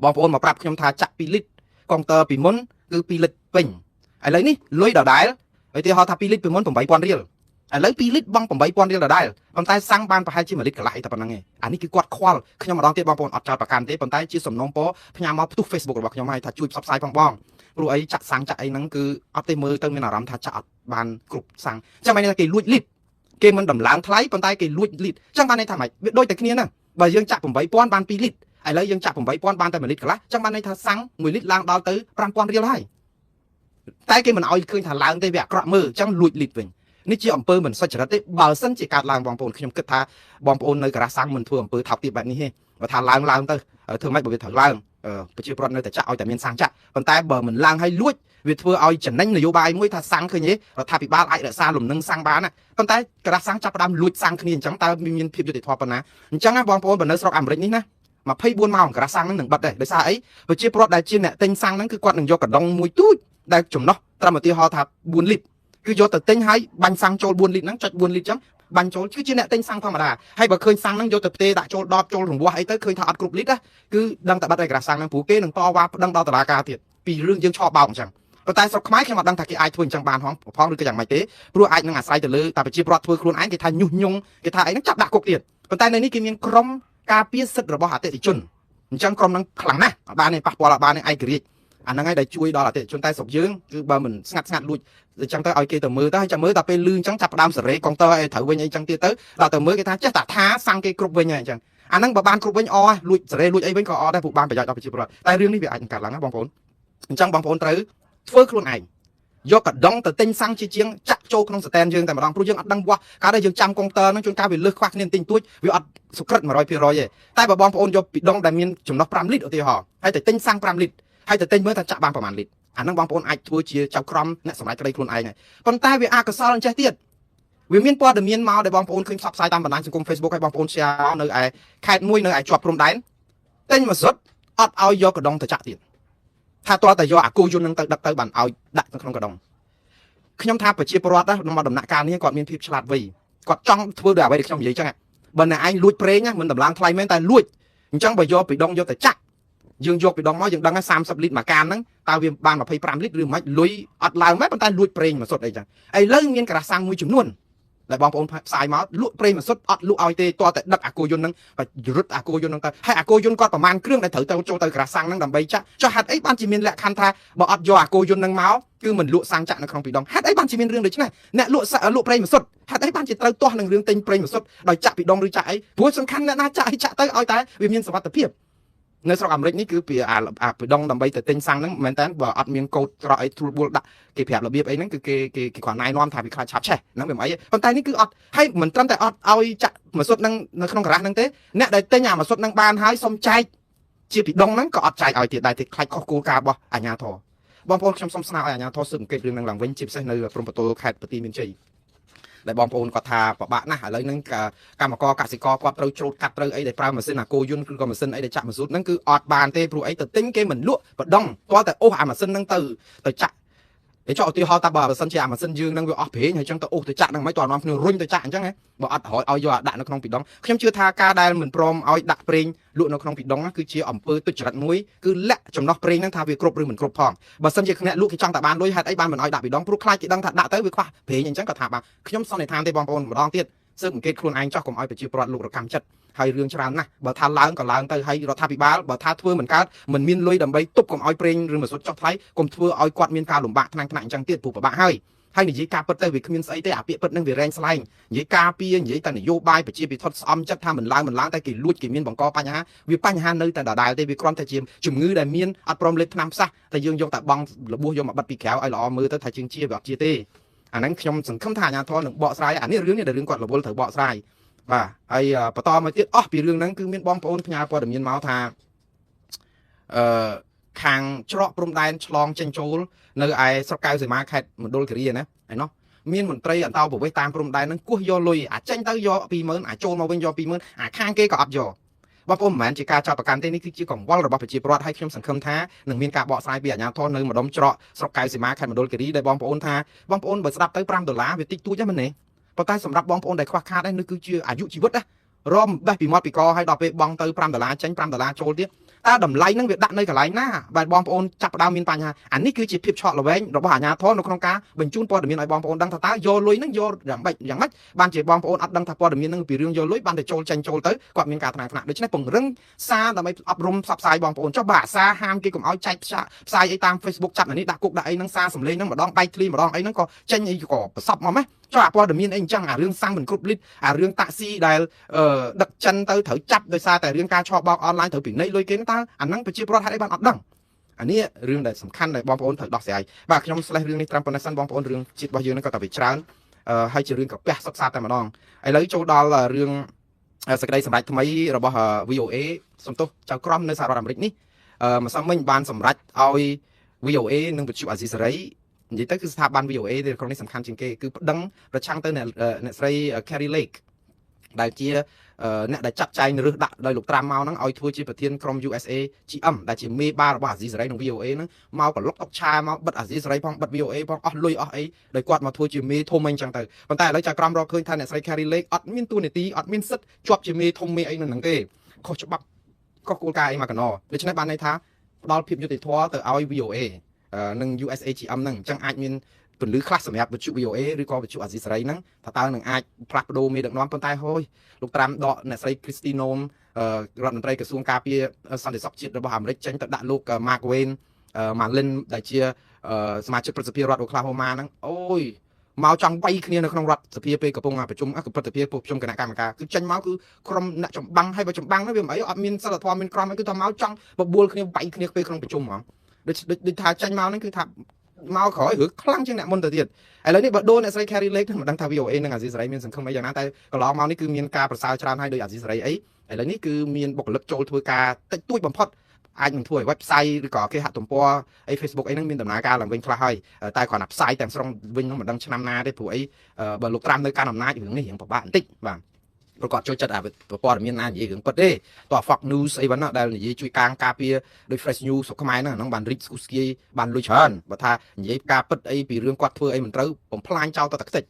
ៅបងប្អូនមកប្រាប់ខ្ញុំថាចាក់2លីត្រកុងទ័រពីមុនគឺ2លីត្រពេញឥឡូវនេះលុយដដែលឧទាហរណ៍ថា2លីត្រពីមុន8000រៀលឥឡូវ2លីត្របង់8000រៀលដដែលប៉ុន្តែសាំងបានប្រហែលជា1លីត្រកន្លះអីតែប៉ុណ្្នឹងឯងអានេះគឺគាត់ខ្វល់ខ្ញុំម្ដងទៀតបងប្អូនអត់ចោទប្រកាន់ទេប៉ុន្តែជាសំណូមពរផ្ញើមកផ្ទុះ Facebook របស់ខ្ញុំហើយថាជួយផ្សព្វផ្សាយផងបងព្រោះអីចាក់សាំងចាក់អីហ្នឹងគឺអត់ទេមើលទៅមានអារម្មណ៍ថាចាក់អត់បានគ្រប់សាំងចឹងបានន័យថាគេលួចលីត្រគេមិនដំឡើងថ្លៃប៉ុន្តែគេលួចលីត្រចឹងបានន័យថាម៉េចវាដូចតែគ្នាហ្នឹងបើយើងចាក់8000បាន2លីត្រឥឡូវយើងចាក់8000បានតែ1លីត្រកន្លះចឹងបានន័យថាសាំង1លីត្រឡើងដល់ទៅ5000រៀលហើយតែគេមិនអោយឃើញថាឡើងទេវាអាក្រក់មើលចឹងលួចលីត្រវិញនេះជាអំពើមិនសុចរិតទេបើសិនជាកើតឡើងបងប្អូនខ្ញុំគិតថាបងប្អូននៅការ៉ាសាំងមិនធ្វើអំពើថោកទាបបែបនេះទេបើថាឡើងឡើងទៅធ្វើម៉េចបើវាត្រូវឡើងប្រជាពលរដ្ឋនៅតែចាក់ឲ្យតែមានសាំងចាក់ប៉ុន្តែបើមិនឡើងឲ្យលួចវាធ្វើឲ្យចំណេញនយោបាយមួយថាសាំងឃើញទេរដ្ឋាភិបាលអាចរក្សាលំនឹងសាំងបានណាប៉ុន្តែការ៉ាសាំងចាប់ផ្ដើមលួចសាំងគ្នាអញ្ចឹងតើមានភាពយុត្តិធម៌ប៉ុណ្ណាអញ្ចឹងណាបងប្អូនបើនៅស្រុកអាមេរិកនេះណា24ម៉ោងការ៉ាសាំងហ្នឹងនឹងបិទដែរដោយសារអីប្រជាពលរដ្ឋដែលជាអ្នកទិញសាំងហ្នឹងគឺគាត់នឹងយកកដុងមួយទូចដែលចំណោះត្រឹមឧទាហរណ៍ថា4លីត្រគឺយកទៅទិញហើយបាញ់សាំងចូល4លីត្រហ្នឹងចុច4លីត្រចឹងបាញ់ចូលគឺជាអ្នកទិញសាំងធម្មតាហើយបើឃើញសាំងហ្នឹងយកទៅផ្ទេដាក់ចូលដបចូលរង្វាស់អីទៅឃើញថាអត់គ្រប់លីត្រណាគឺដឹងតែបាត់ឯក្រាសាំងហ្នឹងព្រោះគេនឹងតវ៉ាប្តឹងដល់តុលាការទៀតពីរឿងយើងឆោបោកអញ្ចឹងប៉ុន្តែស្រុកខ្មែរខ្ញុំអត់ដឹងថាគេអាចធ្វើអញ្ចឹងបានផងឬក៏យ៉ាងម៉េចទេព្រោះអាចនឹងអាស្រ័យទៅលើតែប្រជាពលរដ្ឋធ្វើខ្លួនឯងគេថាញុះញង់គេថាអីហ្នឹងចាប់ដាក់គុកទៀតប៉ុន្តែនៅនេះគេមានក្រុមការពារសិទ្ធិរបស់អតិថិជនអញ្ចឹងក្រុមហ្នឹងខ្លាំងណាស់អត់បានទេប៉ះពាល់អត់បានទេឯករាជ្យអាហ្នឹងហើយដែលជួយដល់អតិថិជនតែស្រុកយើងគឺបើមិនស្ងាត់ស្ងាត់លួចអញ្ចឹងទៅឲ្យគេទៅមើលទៅហើយចាំមើលដល់ពេលលឺអញ្ចឹងចាប់ផ្ដើមសេរីកុងទ័រអីត្រូវវិញអីចឹងទៀតទៅដល់ទៅមើលគេថាចេះតែថាសាំងគេគ្រប់វិញហើយអញ្ចឹងអាហ្នឹងបើបានគ្រប់វិញអលួចសេរីលួចអីវិញក៏អដែរព្រោះបានប្រយោជន៍ដល់ប្រជាពលរដ្ឋតែរឿងនេះវាអាចនឹងកើតឡើងណាបងប្អូនអញ្ចឹងបងប្អូនត្រូវធ្វើខ្លួនឯងយកកដុងទៅទិញសាំងជាជាងចាក់ចូលក្នុងស្តែនយើងតែម្ដងព្រោះយើងអត់ដឹងវាស់កាលដែលយើងចាំកុងទ័រហ្នឹងជួនកាលវាលើសខ្វះគ្នាទិញទួចវាអត់សុក្រិត100%ទេតែបើបងប្អូនយកពីដងដែលមានចំណុះ5លីត្រឧទាហរណ៍ហើយទៅទិញសាំង5លីត្រហើយទៅទិញមើលថាចាក់បានប្រហែលលីត្រអាហ្នឹងបងប្អូនអាចធ្វើជាចៅក្រមអ្នកសម្រេចក្តីខ្លួនឯងហើយប៉ុន្តែវាអកុសលអញ្ចេះទៀតវាមានព័ត៌មានមកដែលបងប្អូនឃើញផ្សព្វផ្សាយតាមបណ្ដាញសង្គម Facebook ឲ្យបងប្អូន share នៅឯខេត្តមួយនៅឯជាប់ព្រំដែនទិញមកសុទ្ធអត់ឲ្យយកកដុងទៅចាក់ទៀតថាតើតែយកអាគោយន្តនឹងទៅដឹកទៅបានឲ្យដាក់នៅក្នុងកដុងខ្ញុំថាប្រជាពលរដ្ឋណាមកដំណាក់កាលនេះគាត់មានភាពឆ្លាតវៃគាត់ចង់ធ្វើដោយអ្វីដែលខ្ញុំនិយាយចឹងបើអ្នកឯងលួចប្រេងណាមិនតម្លើងថ្លៃមែនតែលួចអញ្ចឹងបើយកពីដងយកទៅចាក់យើងយកពីដងមកយើងដឹងថា30លីត្រមួយកានហ្នឹងតើវាបាន25លីត្រឬមិនលុយអត់ឡើងមែនប៉ុន្តែលួចប្រេងមួយសុទ្ធអីចឹងឥឡូវមានក្រាស់សាំងមួយចំនួនដែលបងប្អូនផ្សាយមកលក់ប្រេងមួយសុទ្ធអត់លក់ឲ្យទេតើតែដឹកអាគោយន្តហ្នឹងរត់អាគោយន្តហ្នឹងទៅហើយអាគោយន្តគាត់ប្រហែលគ្រឿងដែលត្រូវទៅចូលទៅក្រាស់សាំងហ្នឹងដើម្បីចាក់ចុះហេតុអីបានជាមានលក្ខខណ្ឌថាបើអត់យកអាគោយន្តហ្នឹងមកគឺមិនលក់សាំងចាក់នៅក្នុងពីដងហេតុអីបានជាមានរឿងដូចនេះអ្នកលក់លក់ប្រេងមួយសុទ្ធហេតុអីបានជាត្រូវទាស់នឹងរឿងទិញប្រេងមួយសុទ្ធដោយចាក់ពីដងឬចាក់អីព្រោះសំខាន់អ្នកណាចាក់អីចាក់ទៅឲ្យតែវាមានសុវត្ថិភាពនៅស្រុកអាមេរិកនេះគឺពីអាពីដងដើម្បីទៅទិញសាំងហ្នឹងមែនតើបើអត់មានកូដក្រក់អីទ្រួលបួលដាក់គេប្រាប់របៀបអីហ្នឹងគឺគេគេគេគ្រាន់ណែនាំថាវាខ្លាចឆាប់ឆេះហ្នឹងវាមិនអីប៉ុន្តែនេះគឺអត់ហើយមិនត្រឹមតែអត់ឲ្យចាក់ម៉ាស៊ុតហ្នឹងនៅក្នុងការ៉ាស់ហ្នឹងទេអ្នកដែលទិញអាម៉ាស៊ុតហ្នឹងបានហើយសុំចែកជាពីដងហ្នឹងក៏អត់ចែកឲ្យទៀតដែរទេខ្លាចខុសគោលការណ៍របស់អាជ្ញាធរបងប្អូនខ្ញុំសូមស្នើឲ្យអាជ្ញាធរស៊ើបអង្កេតរឿងហ្នឹងឡើងវិញជាពិសេសនៅព្រំប្រទល់ខេត្តបន្ទាយមានជ័យដែលបងប្អូនគាត់ថាពិបាកណាស់ឥឡូវហ្នឹងកម្មករកសិករគាត់ត្រូវច្រូតកាត់ត្រូវអីដែលប្រើម៉ាស៊ីនអាគោយន្តឬក៏ម៉ាស៊ីនអីដែលចាក់ម៉ាស៊ូតហ្នឹងគឺអត់បានទេព្រោះអីទៅទិញគេមិនលក់បដងទាល់តែអូសអាម៉ាស៊ីនហ្នឹងទៅទៅចាក់ ឯចុះឧទាហរណ៍ថាបើសិនជាអាម៉ាស៊ីនយើងនឹងវាអស់ប្រេងហើយចឹងទៅអូសទៅចាក់ហ្នឹងមិនតើនាំគ្នារុញទៅចាក់អញ្ចឹងហ៎បើអត់រយឲ្យយកអាដាក់នៅក្នុងពីដងខ្ញុំជឿថាការដែលមិនព្រមឲ្យដាក់ប្រេងលក់នៅក្នុងពីដងគឺជាអំពើទុច្ចរិតមួយគឺលាក់ចំណោះប្រេងហ្នឹងថាវាគ្រប់ឬមិនគ្រប់ផងបើសិនជាអ្នកលក់គេចង់តែបានលុយហេតុអីបានមិនឲ្យដាក់ពីដងព្រោះខ្លាចគេដឹងថាដាក់ទៅវាខ្វះប្រេងអញ្ចឹងក៏ថាបានខ្ញុំសន្និដ្ឋានទេបងប្អូនម្ដងទៀតស៊ើបអង្កេតខ្លួនឯងចោះកុំឲ្យប្រជាពលរដ្ឋលោករកម្មចិត្តហើយរឿងច្រើនណាស់បើថាឡើងក៏ឡើងទៅហើយរដ្ឋាភិបាលបើថាធ្វើមិនកើតមិនមានលុយដើម្បីទប់កុំឲ្យប្រេងឬម៉ាស៊ូតចុះថ្លៃកុំធ្វើឲ្យគាត់មានការលំបាកថ្នាក់ថ្នាក់អញ្ចឹងទៀតព្រោះពិបាកហើយហើយនិយាយការពិតទៅវាគ្មានស្អីទេអាពាក្យពិតនឹងវារែងស្លែងនិយាយការពារនិយាយតែនយោបាយប្រជាពិធស្អំចិត្តថាមិនឡើងមិនឡើងតែគេលួចគេមានបង្កបញ្ហាវាបញ្ហានៅតែដដែលទេវាគ្រាន់តែជាជំងឺដែលមានអត់ព្រមលេបថ្នាំផ្សះតែយើងយកតែបងរបួសយកមកបិទពីក្រៅឲ្យល្អមើលទៅថាជាងជាវាអត់ជាទេអាហ្នឹងខ្ញុំសង្ឃឹមថាអាជ្ញាធរនឹងបកស្រាយអានេះរឿងនេះដែលរឿងគាត់រវល់ត្រូវបកស្រាយបាទហើយបន្តមកទៀតអស់ពីរឿងហ្នឹងគឺមានបងប្អូនផ្ញើព័ត៌មានមកថាអឺខាងច្រកព្រំដែនឆ្លងចេញចូលនៅឯស្រុកកៅសីមាខេត្តមណ្ឌលគិរីណាឯណោះមានមន្ត្រីអន្តោប្រវេសន៍តាមព្រំដែនហ្នឹងគោះយកលុយអាចេញទៅយក20000អាចូលមកវិញយក20000អាខាងគេក៏អត់យកបងប្អូនមិនមែនជាការចាប់ប្រកាន់ទេនេះគឺជាកង្វល់របស់ប្រជាពលរដ្ឋហើយខ្ញុំសង្ឃឹមថានឹងមានការបកស្រាយពីអាជ្ញាធរនៅម្ដុំច្រកស្រុកកៅសីមាខេត្តមណ្ឌលគិរីដែលបងប្អូនថាបងប្អូនបើស្ដាប់ទៅ5ដុល្លារវាតិចតួចហ្នឹងមែនទេប៉ុន្តែសម្រាប់បងប្អូនដែលខ្វះខាតនេះគឺជាអាយុជីវិតណារំបេះពីមាត់ពីកហើយដល់ពេលបង់ទៅ5ដុល្លារចេញ5ដុល្លារចូលទៀតតើតម្លៃហ្នឹងវាដាក់នៅកន្លែងណាបាទបងប្អូនចាប់ផ្ដើមមានបញ្ហាអានេះគឺជាភាពឆក់ល្វែងរបស់អាជ្ញាធរនៅក្នុងការបញ្ជូនព័ត៌មានឲ្យបងប្អូនដឹងថាតើយកលុយហ្នឹងយកយ៉ាងម៉េចយ៉ាងម៉េចបានជាបងប្អូនអត់ដឹងថាព័ត៌មានហ្នឹងពីរឿងយកលុយបានតែចូលចេញចូលទៅគាត់មានការថ្នាក់ថ្នាក់ដូច្នេះពង្រឹងសារដើម្បីអប់រំផ្សព្វផ្សាយបងប្អូនចុះបាទសារហាមគេកុំឲ្យចែកផ្សាយអីតាម Facebook ចាប់អានេះដាក់គុកដាក់អីហ្នឹងសារសំឡេងហ្នឹងម្ដងបែកធ្លីម្ដងអីហ្នឹងក៏ចេញអីក៏ប្រសពមកម៉េះចុះអាព័ត៌មានអីអញ្ចឹងអារឿងសាំងមិនគ្រប់លីត្រអារឿងតាក់ស៊ីដែលដឹកចិនទៅត្រូវចាប់ដោយសារតែរឿងការឆបោកអនឡាញត្រូវពិន័យលុយគេហ្នឹងតើអាហ្នឹងប្រជាពលរដ្ឋហេតុអីបានអត់ដឹងអានេះរឿងដែលសំខាន់ដែលបងប្អូនត្រូវដោះស្រាយបាទខ្ញុំស្លេះរឿងនេះត្រឹមប៉ុណ្ណេះសិនបងប្អូនរឿងជាតិរបស់យើងហ្នឹងក៏តែវាច្រើនហើយជារឿងកាពះសុខសាន្តតែម្ដងឥឡូវចូលដល់រឿងសេចក្តីសម្រេចថ្មីរបស់ VOA សំទោសចៅក្រមនៅសហរដ្ឋអាមេរិកនេះម្សិលមិញបានសម្រេចឲ្យ VOA និងវិទ្យុអាស៊ីសេរីនិយាយទៅគឺស្ថាប័ន VOA នៅក្នុងនេះសំខាន់ជាងគេគឺប្តឹងប្រឆាំងទៅអ្នកស្រី Kari Lake ដែលជាអ្នកដែលចាត់ចែងរើសដាក់ដោយលោកត្រាំមកហ្នឹងឲ្យធ្វើជាប្រធានក្រុម USA GM ដែលជាមេបារបស់អាស៊ីសេរីនិង VOA ហ្នឹងមកក្លុកអុកឆាមកបិទអាស៊ីសេរីផងបិទ VOA ផងអស់លុយអស់អីដោយគាត់មកធ្វើជាមេធំអីចឹងទៅប៉ុន្តែឥឡូវចៅក្រមរកឃើញថាអ្នកស្រី Kari Lake អត់មានតួនាទីអត់មានសិទ្ធិជាប់ជាមេធំមេអីនៅហ្នឹងទេខុសច្បាប់ខុសគោលការណ៍អីមកកណោដូច្នេះបានន័យថាផ្ដល់ភាពយុត្តិធម៌ទៅឲ្យ VOA និង USAGM ហ្នឹងអញ្ចឹងអាចមានពន្លឺខ្លះសម្រាប់វិទ្យុ VOA ឬក៏វិទ្យុអាស៊ីសេរីហ្នឹងថាតើនឹងអាចផ្លាស់ប្ដូរមេដឹកនាំប៉ុន្តែហូយលោកត្រាំដកអ្នកស្រី Kristi Noem រដ្ឋមន្ត្រីក្រសួងការពារសន្តិសុខជាតិរបស់អាមេរិកចេញទៅដាក់លោក Mark Wayne Mullin ដែលជាសមាជិកព្រឹទ្ធសភារដ្ឋអូក្លាហូម៉ាហ្នឹងអូយមកចង់វាយគ្នានៅក្នុងរដ្ឋសភាពេលកំពុងប្រជុំព្រឹទ្ធសភាប្រជុំគណៈកម្មការគឺចេញមកគឺក្រុមអ្នកចម្បាំងហើយបើចម្បាំងហ្នឹងវាមិនអីអត់មានសិលធម៌មានក្រមអីគឺថាមកចង់បបួលគ្នាវាយគ្នាពេលក្នុងប្រជុំហ្មងដូចដូចថាចេញមកហ្នឹងគឺថាមកក្រោយឬខ្លាំងជាងអ្នកមុនទៅទៀតឥឡូវនេះបើដូរអ្នកស្រី Kari Lake មិនដឹងថា VOA និងអាស៊ីសេរីមានសង្ឃឹមអីយ៉ាងណាតែកន្លងមកនេះគឺមានការប្រសើរច្រើនហើយដោយអាស៊ីសេរីអីឥឡូវនេះគឺមានបុគ្គលិកចូលធ្វើការតិចតួចបំផុតអាចនឹងធ្វើឲ្យ website ឬក៏គេហទំព័រអី Facebook អីហ្នឹងមានដំណើរការឡើងវិញខ្លះហើយតែគ្រាន់តែផ្សាយទាំងស្រុងវិញហ្នឹងមិនដឹងឆ្នាំណាទេព្រោះអីបើលោកត្រាំនៅកាន់អំណាចរឿងនេះរៀងពិបាកបន្តិចបាទប្រកបចូលចិត្តអាព័ត៌មានណានិយាយរឿងពិតទេតោះ Fox News អីហ្នឹងដែលនិយាយជួយកាងការពារដូច Fresh News ស្រុកខ្មែរហ្នឹងអាហ្នឹងបានរីកស្គុះស្គាយបានលុយច្រើនបើថានិយាយការពិតអីពីរឿងគាត់ធ្វើអីមិនត្រូវបំផ្លាញចោលទៅតែខ្ទេច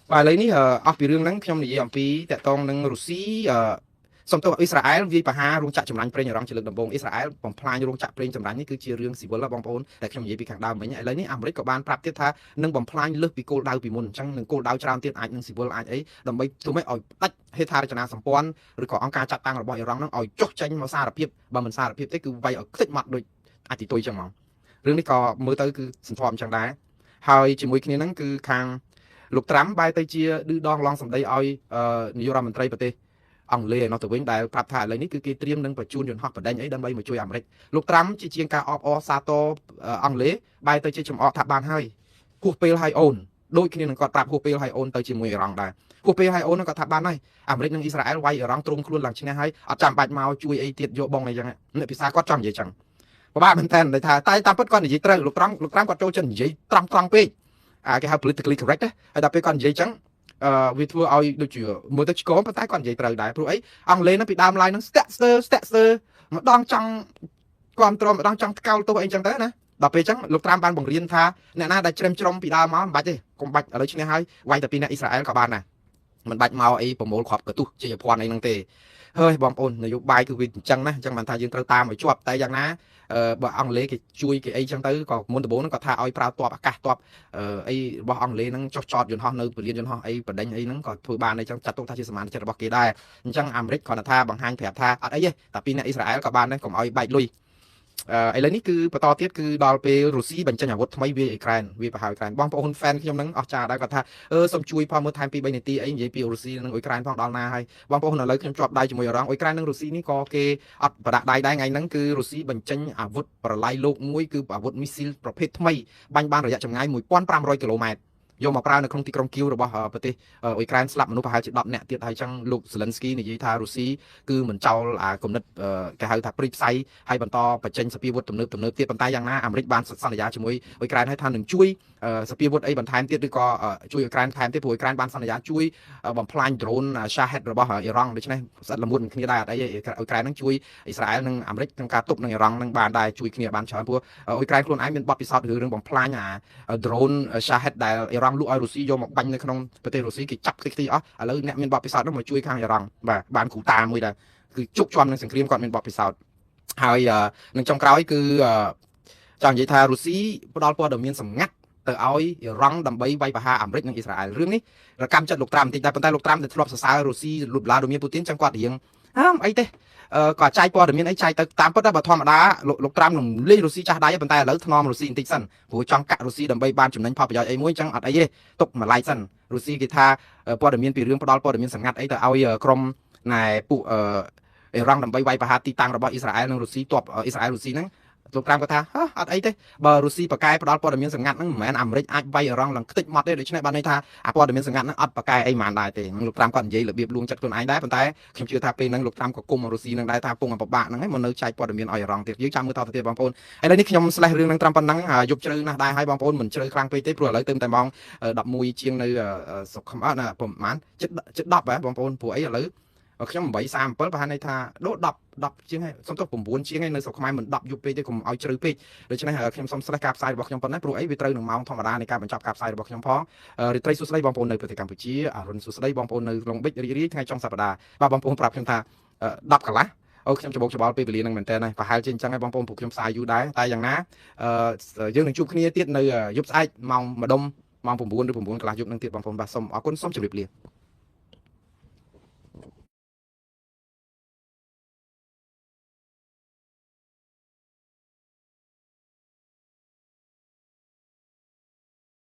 បាទឥឡូវនេះអស់ពីរឿងហ្នឹងខ្ញុំនិយាយអំពីតកតងនឹងរុស្ស៊ីសំទោសអ៊ីស្រាអែលវាយប្រហាររោងចក្រចម្រាញ់ប្រេងអ៊ីរ៉ង់ជាលើកដំបូងអ៊ីស្រាអែលបំផ្លាញរោងចក្រប្រេងចម្រាញ់នេះគឺជារឿងស៊ីវិលបងប្អូនដែលខ្ញុំនិយាយពីខាងដើមមិញឥឡូវនេះអាមេរិកក៏បានប្រាប់ទៀតថានឹងបំផ្លាញលើសពីគោលដៅពីមុនអញ្ចឹងនឹងគោលដៅច្រើនទៀតអាចនឹងស៊ីវិលអាចអីដើម្បីធ្វើម៉េចឲ្យផ្ដាច់ហេដ្ឋារចនាសម្ព័ន្ធឬក៏អង្គការចាត់តាំងរបស់អ៊ីរ៉ង់ហ្នឹងឲ្យចុះចេញមកសារភាពបើមិនសារភាពទេគឺវាយឲ្យខ្ទេចមាត់ដូចអាចទីទុយអញ្ចឹងហ្មងរឿងនេះក៏មើលទៅគឺសន្ធាប់អញ្ចឹងដែរហើយជាមួយគ្នាហ្នឹងគឺខាងលោកត្រាំបែរទៅជាឌឺដងឡងសម្ដីឲ្យនាយករដ្ឋមន្ត្រីប្រទេសអង់គ្លេសឯនោះទៅវិញដែលប្រាប់ថាឥឡូវនេះគឺគេត្រៀមនឹងបញ្ជូនយន្តហោះបណ្ដេញអីដើម្បីមកជួយអាមេរិកលោកត្រាំជាជាងការអបអរសាទរអង់គ្លេសបែរទៅជាចំអកថាបានហើយហួសពេលហើយអូនដូចគ្នានឹងគាត់ប្រាប់ហួសពេលហើយអូនទៅជាមួយអ៊ីរ៉ង់ដែរហួសពេលហើយអូនគាត់ថាបានហើយអាមេរិកនិងអ៊ីស្រាអែលវាយអ៊ីរ៉ង់ទ្រុងខ្លួនឡើងឈ្នះហើយអត់ចាំបាច់មកជួយអីទៀតយកបងអីចឹងនេះភាសាគាត់ចង់និយាយចឹងពិបាកមែនតើថាតែតាមពិតគាត់និយាយត្រូវលោកត្រង់លោកត្រាំគាត់ចូលចិត្តនិយាយត្រង់ត្រង់ពេកអាគេហៅ politically correct ហើយដល់ពេលគាត់និយាយចឹងអឺវាធ្វើឲ្យដូចជាមើលទៅឆ្កងប៉ុន្តែគាត់និយាយត្រូវដែរព្រោះអីអង់គ្លេសហ្នឹងពីដើមឡើយហ្នឹងស្ទាក់ស្ទើស្ទាក់ស្ទើម្ដងចង់គ្រប់គ្រងម្ដងចង់ថ្កោលទោសអីចឹងទៅណា ដល់ពេលអញ្ចឹងលោកត្រាំបានបង្រៀនថាអ្នកណាដែលច្រឹមច្រុំពីដើមមកមិនបាច់ទេកុំបាច់ឥឡូវឈ្នះហើយវាយតែពីអ្នកអ៊ីស្រាអែលក៏បានដែរមិនបាច់មកអីប្រមូលគ្រាប់កទុះជ័យភ័ណ្ឌអីហ្នឹងទេហើយបងប្អូននយោបាយគឺវាអញ្ចឹងណាអញ្ចឹងបានថាយើងត្រូវតាមឲ្យជាប់តែយ៉ាងណាបើអង់គ្លេសគេជួយគេអីចឹងទៅក៏មុនដំបូងហ្នឹងគាត់ថាឲ្យប្រើទ័ពអាកាសទ័ពអីរបស់អង់គ្លេសហ្នឹងចុះចតយន្តហោះនៅពលានយន្តហោះអីបដិញអីហ្នឹងក៏ធ្វើបានអីចឹងចាត់ទុកថាជាសមាជិករបស់គេដែរអញ្ចឹងអាមេរិកគ្រាន់តែថាបង្ហាញប្រាប់ថាអត់អីទេតែពីអ្នកអ៊ីស្រាអែលក៏បានដែរកុំឲ្យបែកលុយឥឡូវនេះគឺបន្តទៀតគឺដល់ពេលរុស្ស៊ីបញ្ចេញអាវុធថ្មីវាអ៊ុយក្រែនវាប្រហៅអ៊ុយក្រែនបងប្អូន fan ខ្ញុំហ្នឹងអស្ចារ្យដែរគាត់ថាសូមជួយផងមើលថែម2 3នាទីអីនិយាយពីរុស្ស៊ីនិងអ៊ុយក្រែនផងដល់ណាហើយបងប្អូនឥឡូវខ្ញុំជាប់ដៃជាមួយអ៊ីរ៉ង់អ៊ុយក្រែននិងរុស្ស៊ីនេះក៏គេអត់ប្រដាក់ដៃដែរថ្ងៃហ្នឹងគឺរុស្ស៊ីបញ្ចេញអាវុធប្រឡាយលោកមួយគឺអាវុធមីស៊ីលប្រភេទថ្មីបាញ់បានរយៈចម្ងាយ1500គីឡូម៉ែត្រយកមកប្រើនៅក្នុងទីក្រុងគៀវរបស់ប្រទេសអ៊ុយក្រែនស្លាប់មនុស្សប្រហែលជា10នាក់ទៀតហើយចឹងលោកសេលិនស្គីនិយាយថារុស្ស៊ីគឺមិនចោលអាគំនិតគេហៅថាព្រីផ្សៃហើយបន្តបញ្ចេញសពាវុធទំនើបទំនើបទៀតប៉ុន្តែយ៉ាងណាអាមេរិកបានសន្យាជាមួយអ៊ុយក្រែនហើយថានឹងជួយសពាវុធអីបន្ថែមទៀតឬក៏ជួយអ៊ុយក្រែនថែមទៀតព្រោះអ៊ុយក្រែនបានសន្យាជួយបំផ្លាញដ្រូន Shahed របស់អ៊ីរ៉ង់ដូច្នេះស្អិតល្មួតនឹងគ្នាដែរអត់អីអ៊ុយក្រែននឹងជួយអ៊ីស្រាអែលនិងអាមេរិកក្នុងការទប់នឹងអ៊ីរ៉ង់នឹងបានដែរជួយគ្នាបានច្រើនព្រោះអ៊ុយក្រែនខ្លួនឯងមានបទពិសោធន៍រឿងបំផ្លាញអាដ្រូន Shahed ដែលអ៊ីរ៉ង់លក់ឲ្យរុស្ស៊ីយកមកបាញ់នៅក្នុងប្រទេសរុស្ស៊ីគេចាប់ខ្ទេចខ្ទីអស់ឥឡូវអ្នកមានបទពិសោធន៍នោះមកជួយខាងអ៊ីរ៉ង់បាទបានគ្រូតាមួយដែរគឺជោគជាំនឹងសង្គ្រាមគាត់មានបទពិសោធន៍ហើយនឹងចុងក្រោយគឺចង់និយាយថារុស្ស៊ីផ្ដល់ព័ត៌មានសម្ងាត់ទៅឲ្យអ៊ីរ៉ង់ដើម្បីវាយប្រហារអាមេរិកនិងអ៊ីស្រាអែលរឿងនេះរកម្មចិត្តលោកត្រាំបន្តិចដែរប៉ុន្តែលោកត្រាំដែលធ្លាប់សរសើររុស្ស៊ីលោកវ្លាឌីមៀពូទីនចឹងគាត់រៀងអីទេក៏ចាយព័ត៌មានអីចាយទៅតាមពិតបើធម្មតាលោកត្រាំនឹងលេងរុស្ស៊ីចាស់ដៃប៉ុន្តែឥឡូវថ្នមរុស្ស៊ីបន្តិចសិនព្រោះចង់កាក់រុស្ស៊ីដើម្បីបានចំណេញផលប្រយោជន៍អីមួយចឹងអត់អីទេទុកមួយឡែកសិនរុស្ស៊ីគេថាព័ត៌មានពីរឿងផ្ដល់ព័ត៌មានសម្ងាត់អីទៅឲ្យក្រុមណែពួកអ៊ីរ៉ង់ដើម្បីវាយប្រហារទីតាំងរបស់អ៊ីស្រាអែលនិងរុស្ស៊ីទ័ពអ៊ីស្រាអែលរុស្ស៊ីហ្នឹងលោកត្រាំគាត់ថាអត់អីទេបើរុស្ស៊ីបកកែផ្ដល់ព័ត៌មានសម្ងាត់ហ្នឹងមិនមែនអាមេរិកអាចវាយអ៊ីរ៉ង់ឡើងខ្ទេចម៉ត់ទេដូច្នេះបានន័យថាអាព័ត៌មានសម្ងាត់ហ្នឹងអត់បកកែអីហ្មងដែរទេលោកត្រាំគាត់និយាយរបៀបលួងចិត្តខ្លួនឯងដែរប៉ុន្តែខ្ញុំជឿថាពេលហ្នឹងលោកត្រាំក៏គុំរុស្ស៊ីហ្នឹងដែរថាពងពិបាកហ្នឹងឯងមកនៅចែកព័ត៌មានឲ្យអ៊ីរ៉ង់ទៀតយើងចាំមើលតទៅទៀតបងប្អូនឥឡូវនេះខ្ញុំស្លេះរឿងហ្នឹងត្រឹមប៉ុណ្ណឹងយប់ជ្រៅណាស់ដែរហើយបងប្អូនមិនជ្រៅខ្លាំងពេកទេព្រោះឥឡូវទៅតែម៉ោង11ជាងនៅស្រុកខ្មែរណាប្រហែលជិតជិត10ហ៎បងប្អូនព្រោះអីឥឡូវខ្ញុំ8:37ប្រហែលន័យថាដូ10 10ជាងហើយសុំទោស9ជាងហើយនៅស្រុកខ្មែរមិន10យប់ពេកទេកុំឲ្យជ្រៅពេកដូច្នេះខ្ញុំសូមស្លេះការផ្សាយរបស់ខ្ញុំប៉ុណ្ណេះព្រោះអីវាត្រូវនឹងម៉ោងធម្មតានៃការបញ្ចប់ការផ្សាយរបស់ខ្ញុំផងរាត្រីសួស្តីបងប្អូននៅប្រទេសកម្ពុជាអរុនសួស្តីបងប្អូននៅឡុងបិចរីករាយថ្ងៃចុងសប្តាហ៍បាទបងប្អូនប្រាប់ខ្ញុំថា10កន្លះអូខ្ញុំច្បោកច្បល់ពេលវេលាហ្នឹងមែនតើហើយប្រហែលជាអញ្ចឹងហើយបងប្អូនពួកខ្ញុំផ្សាយយូរដែរតែយ៉ាងណាយើងនឹងជួបគ្នាទៀតនៅយប់ស្អែកម៉ោងម្ដុំម៉ោង9ឬ9កន្លះយប់ហ្នឹងទៀតបងប្អូនបាទសូមអរគុណសូមជម្រាបលា